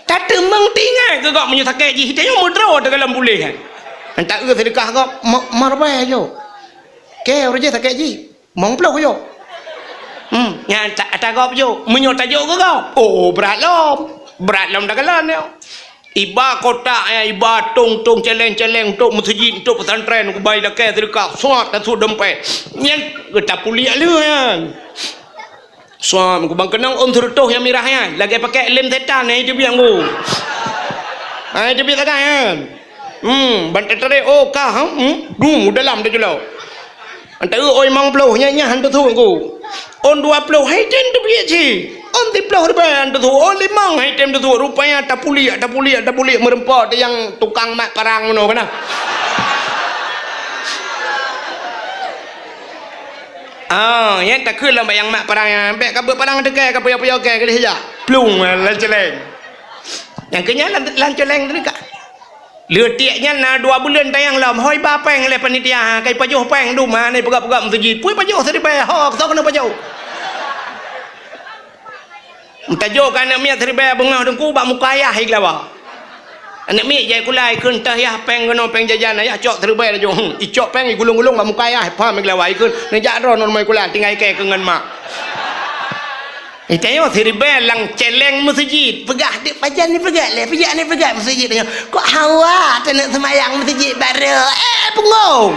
Tateumang tingai keu gob meunyoe sakét jih, tanyoe meudroe teuh gob lam puléh. Anta eu seudeukah gob, ma-, marbai ajo. Keu ureuëng jih sakét jih, mong ploh jo. Hmm, nyan ta-, ata gob jo. Meunyoe tajok keu gob, oh, brat lom. Brat lom takalon nyoe. Iba kotak nyan, iba tong-tong, celeng-celeng, untuk meuseujid, untuk pesantren, kubai lakée seudeukah, suat tasut dompet. Nyan, tapuliek lheueh nyan. Suam kubang keunong ôn seureutôh nyang mirah nyan, lagée pakai lem setan nyang teubiet ngku. Hai teubiet sagai nyan. Hmm, ban teutarek, oh, kah, hmm, hmm, dum dalam teuculok. Antara ôn limong ploh nyan, nyan han teusuek ngku. Ôn dua ploh hai tem teubiet cit. Ôn siploh ribée han teusuek, ôn limong hai tem teusuek. Rupanya tapuliek, tapuliek, tapuliek meureumpok teuh nyang tukang mat parang meunoe keunan. Ah, nyan takheun lom bak nyang mat parang nyan, bék ka beuet parang teukai, ka puyoe-puyoe kée, ka lheueh jak. Plueng, lam celeng. Nyang keu nyan lam, lam celeng teuka. Leutik nyan na dua buleuen tayang lom, hôi ba péng lé panitia, kai pajoh péng dum, ha, ni peugah-peugah meuseujid. Pui pajoh siribée, ho, soe keuneuk pajoh. Meutajok keu aneuk miet siribée beungoh teungku bak muka ayah i Keulawa. Aneuk miet jai kula ikheun teuh yah péng keunoe péng jajan ayah cok siribée laju. Hmm, icok péng igulong-gulong bak muka ayah, pham i Keulawa ikheun. Neujak droe ngon rumoh kula tinggai kée keu ngon mak. Itanyoe siribée lam celeng meuseujid. Peugah dek pajan ni peugah lé, peugah ni peugah meuseujid tanyoe. Kok hawa taneuk seumayang meuseujid baroe. Eh, punggong.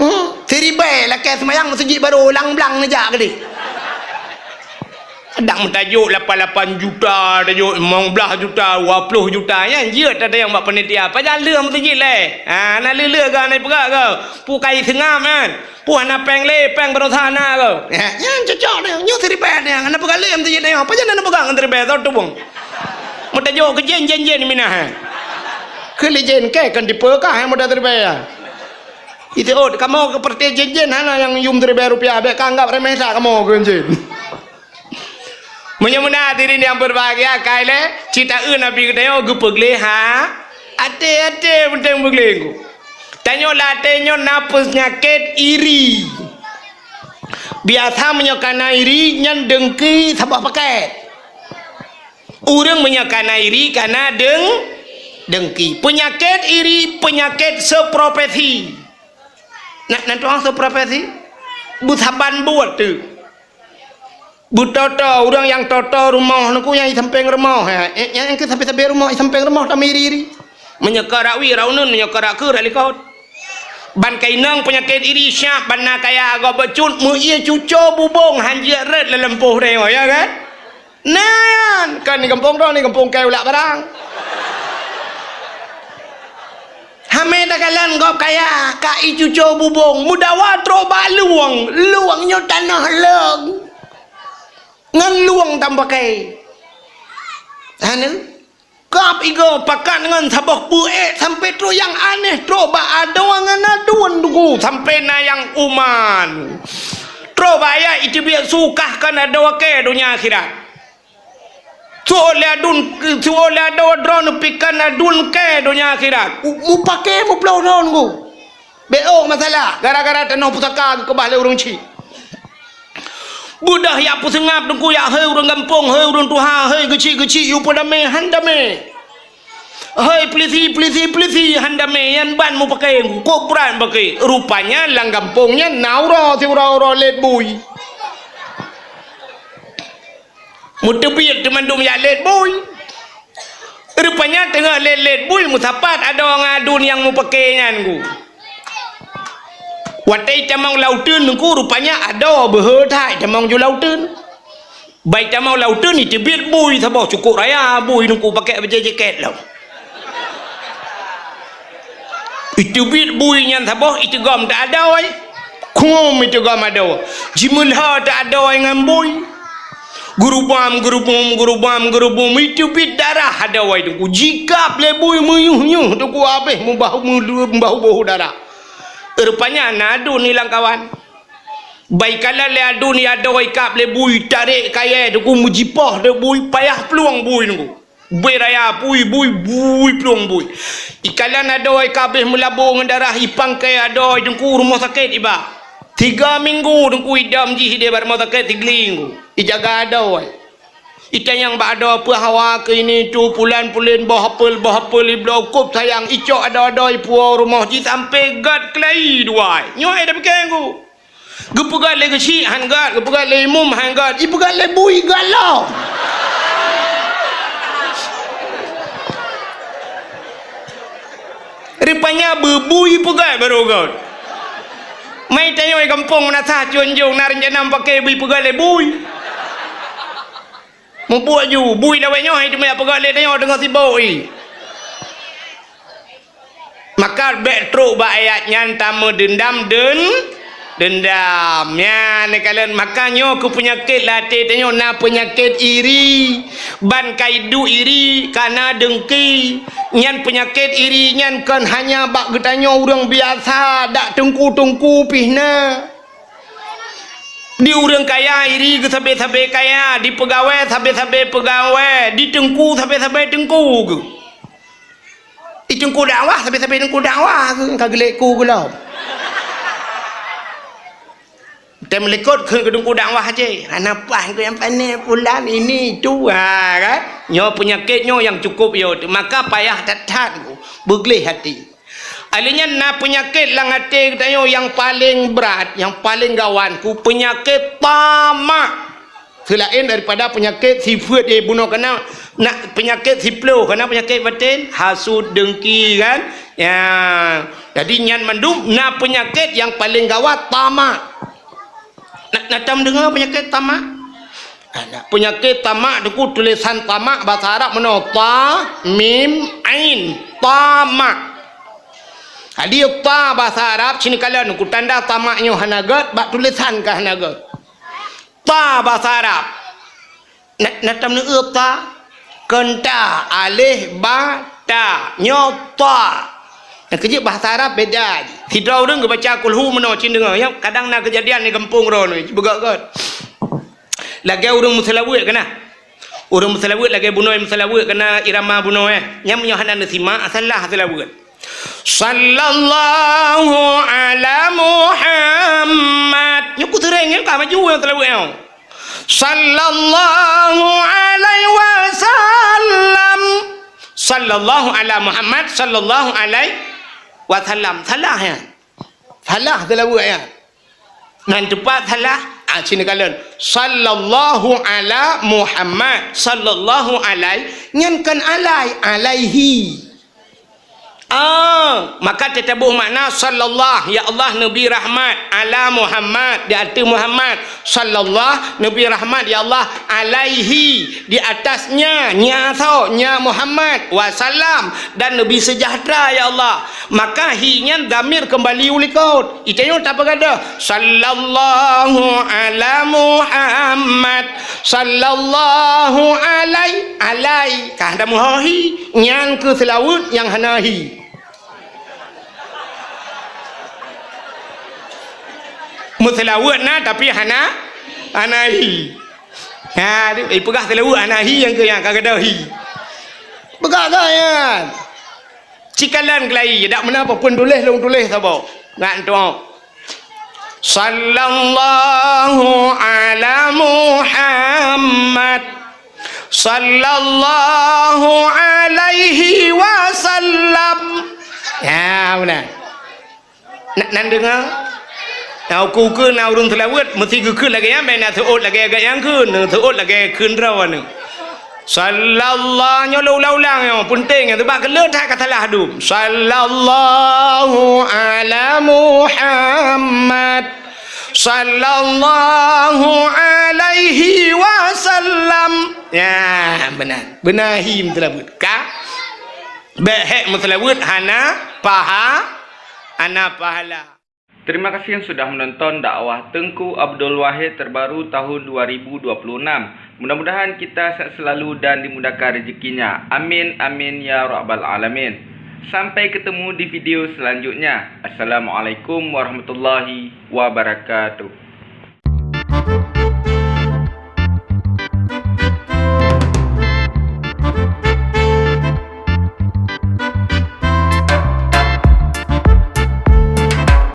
Hmm, siribée lakée seumayang meuseujid baroe ulang blang neujak keudeh. Dak meutajok lapan lapan juta, tajok limong blaih juta, dua ploh juta, nyan jeuet tatanyong bak panitia. Pajan lheueh meuseujid lé? Ha, na lheueh-lheueh geuh, na peugah geuh. Pu kai seungab nyan. Pu hana péng lé, péng baroesa na geuh. Ha, nyan cocok nyan, nyoe siribée nyan, hana peugah lé meuseujid nyoe. Pajan na peugah ngon siribée, soe tubong. Meutajok keu jén, jén, jén minah, ha. Keu lé jén kée kon tipe kah nyang muda siribée, ha. Iteut kamoe keu peureuté jén-jén hana nyang yum siribée rupiah, bék ka anggab remeh that kamoe keu jén. Meunyoe meunan hadirin nyang berbahagia, kai lé cit taeu Nabi geutanyoe geupeugleh ha, até-até mantong peugleh ngku. Tanyoe lam até nyoe na peunyakét iri. Biasa meunyoe kana iri nyan dengki saboh paket. Ureuëng meunyoe kana iri kana deng-, dengki. Peunyakét iri peunyakét seupropesi. Nak nan tuang seupropesi? Beusaban buet tu. Beutoto, ureuëng nyang toto rumoh nuku nyang di sampéng rumoh, ha. Eh, nyang keu sampéng-sampéng rumoh, di sampéng rumoh tamiri-iri. Meunyoe ka rak wie rak uneun, meunyoe ka rak keu rak likot. Ban ka inong peunyakét iri siap, ban na kaya gob bacut, meu ie cuco bubong han jeuet rot lam lampôh tanyoe, ya kan? Nan, kan di gampông droe, di gampông kée ulak barang. Hamé takalon gob kaya, ka ie cuco bubong, meudawa trok bak lueng, lueng nyoe tanoh leueng. Ngon lueng tampakai. Hana? Kab igoe pakat ngon saboh beuék sampoe trok nyang aneh trok bak adoe ngon aduen tuku sampoe na nyang uman. Trok bak ayat iteubiet su kah kon adoe kée donya akhirat. Suot lé aduen, suot lé adoe droeneuh pih kon aduen kée donya akhirat. Mupakée muploh droeneuh. Bék ôk masalah, gara-gara tanoh pusaka geukeubah lé ureuëng chik. Beudôh yak peuseungab teungku yak, hei ureuëng gampông, hei ureuëng tuha, hei geuchik-geuchik, yue peudamé, han damé. Hei peulisi, peulisi, peulisi, han damé, nyan ban mupakée, kok brat mupakée. Rupanya lam gampông nyan na uroe siuroe-uroe lét bui. Meuteubiet teumandum yak lét bui. Rupa Nyan teungoh lét-lét bui meusapat adoe ngon aduen nyang mupake nyan ku. Watée itamong lam uteuen ku, rupanya adoe beuhe that itamong ju lam uteuen. Ban itamong lam uteuen iteubiet bui saboh cukôp raya, bui nyan ku pakèk bajèe jakét lom. Iteubiet bui nyan saboh iteugom teuh adoe. Khum iteugom adoe. Jimeulhô teuh adoe ngon bui. Geurubam, geurubum, geurubam, geurubum, iteubiet darah adoe teungku. Jikab lé bui meuyueh-yueh teungku, habéh mubah, mubah boh darah. Rupanya na aduen ilang kawan. Ban ikalon lé aduen adoe ikab lé bui, tarek kayèe teungku, meujipoh teuk bui, payah plueng bui teungku. Bui raya bui, bui, bui plueng bui. Ikalon adoe ka habéh meulabô ngon darah, ipangkai adoe teungku rumoh sakét iba. Tiga minggu teungku idam jih idéh bak rumoh sakét Sigli teungku. Ijaga adoe. Itanyong bak adoe peue hawa keuh ini tu, pulan pulen boh apel, boh apel ibloe kôb sayang, icok adoe-adoe ipuwoe rumoh jih sampoe gèt keulayi dua. Nyoe ai tapike teungku. Geupeugèt lé geuchik han gèt, geupeugèt lé imum han gèt, ipeugèt lé bui gèt lom. Rupanya beubui peugèt barô gèt. Mai tanyoe gampông meunasah cunjong na rencana mupake bui peugèt lé bui. Mubuet ju, bui lawét nyoe hai teuma peugah lé tanyoe deungon sibok i. Maka bèk trok bak ayat nyan tameudeundam deun-, deundam. Nyan neukalon, maka nyoe keu peunyakét lam até tanyoe na peunyakét iri. Ban ka iduek iri, ka na deungki. Nyan peunyakét iri nyan kon hanya bak geutanyoe ureuëng biasa, dak teungku-teungku pih na. Di ureuëng kaya iri geusabe-sabe kaya, di peugawée sabe-sabe peugawée, di teungku sabe-sabe teungku geuh. Di teungku dakwah sabe-sabe teungku dakwah geuh, ka geulék ku geuh lom. Tém likot kheun keu teungku dakwah jih, hana paih keu nyang pané pulan ini itu, ha kan? Nyoe peunyakét nyoe nyang cukôp yo teuh, maka payah that-that beugleh até. Alèh nyan na peunyakét lam até geutanyoe nyang paleng brat, nyang paleng gawat, ku peunyakét tamak. Seulaén daripada peunyakét sifeuet, eh, bunoe kana, na peunyakét siploh, kana peunyakét baten, hasut, deungki, kan? Ya. Jadi nyan mandum na peunyakét nyang paleng gawat tamak. Na, na tam deungoe peunyakét tamak? Ada. Peunyakét tamak teungku, tulésan tamak basa Arab meunoe ta, mim, ain. Tamak. Jadi ta basa Arab sini kalon ku tanda tamak nyoe hana gèt, bak tulésan ka hana gèt. Ta basa Arab. Na, na tam neueu ta? Kon ta, alif, ba, ta. Nyoe ta. Nyang keujeuet bahasa Arab beda. Sidroe ureuëng geubaca kulhu meunoe cit deungoe. Nyan kadang na keujadian di gampông droeneuh, beugöt-göt. Lagèe ureuëng meuseulaweuet kana. Ureuëng meuseulaweuet lagèe bunoe meuseulaweuet kana irama bunoe, eh. Nyan meunyoe hana neusimak, salah seulaweuet. Sallallahu ala Muhammad. Nyoe ku seuréng nyan ka maju nyang seulaweuet nyoe. Sallallahu alaihi wasallam. Sallallahu ala Muhammad, sallallahu alaihi wasallam. Salah nyan. Salah seulaweuet nyan. Nan teupat salah, ah, sini kalon. Sallallahu ala Muhammad, sallallahu alaihi, nyan kon alai, alaihi. Ah, maka teutabôh makna sallallahu, ya Allah, neubri rahmat, ala Muhammad, di ateueh Muhammad, sallallahu, neubri rahmat, ya Allah, alaihi, di atasnya, nya soe, nya Muhammad, wasallam, dan neubri seujahteura, ya Allah. Maka hi nyan dhamir keumbali u likot. Itanyoe tapeugadôh, "Sallallahu ala Muhammad, sallallahu alai-, alai." Ka hana meuho hi, nyan keuh seulaweuet nyang hana hi. Meuseulaweuet na, tapi hana, hana hi. Ha, ipeugah seulaweuet hana hi, nyang keuh nyang ka gadôh hi. Peugah-gah nyan. Cikalon keulayi, dak meunan peue pun tuléh lôn tuléh saboh. Ngat tuoh. Sallallahu ala Muhammad. Sallallahu alaihi wasallam. Ya, meunan. Na, nan deungoe? Na ukeue-ukeue na ureuëng seulaweuet, meusti geukheun lagèe nyan, bèk na seuôt lagèe gata nyang kheun, seuôt lagèe kheun droeneuh. Sallallahu, nyoe lôn ulang-ulang nyoe, peunteng nyoe, sebab keu lôn that ka salah dum. Sallallahu ala Muhammad. Sallallahu alaihi wasallam. Ya, beuna. Beuna hi meuseulaweuet. Ka? Bék hék meuseulaweuet hana paha-, hana pahala. Terima kasih yang sudah menonton dakwah Teungku Abdul Wahid terbaru tahun dua ribu dua puluh enam. Mudah-mudahan kita sehat selalu dan dimudahkan rezekinya. Amin, amin, ya rabbal alamin. Sampai ketemu di video selanjutnya. Assalamualaikum warahmatullahi wabarakatuh.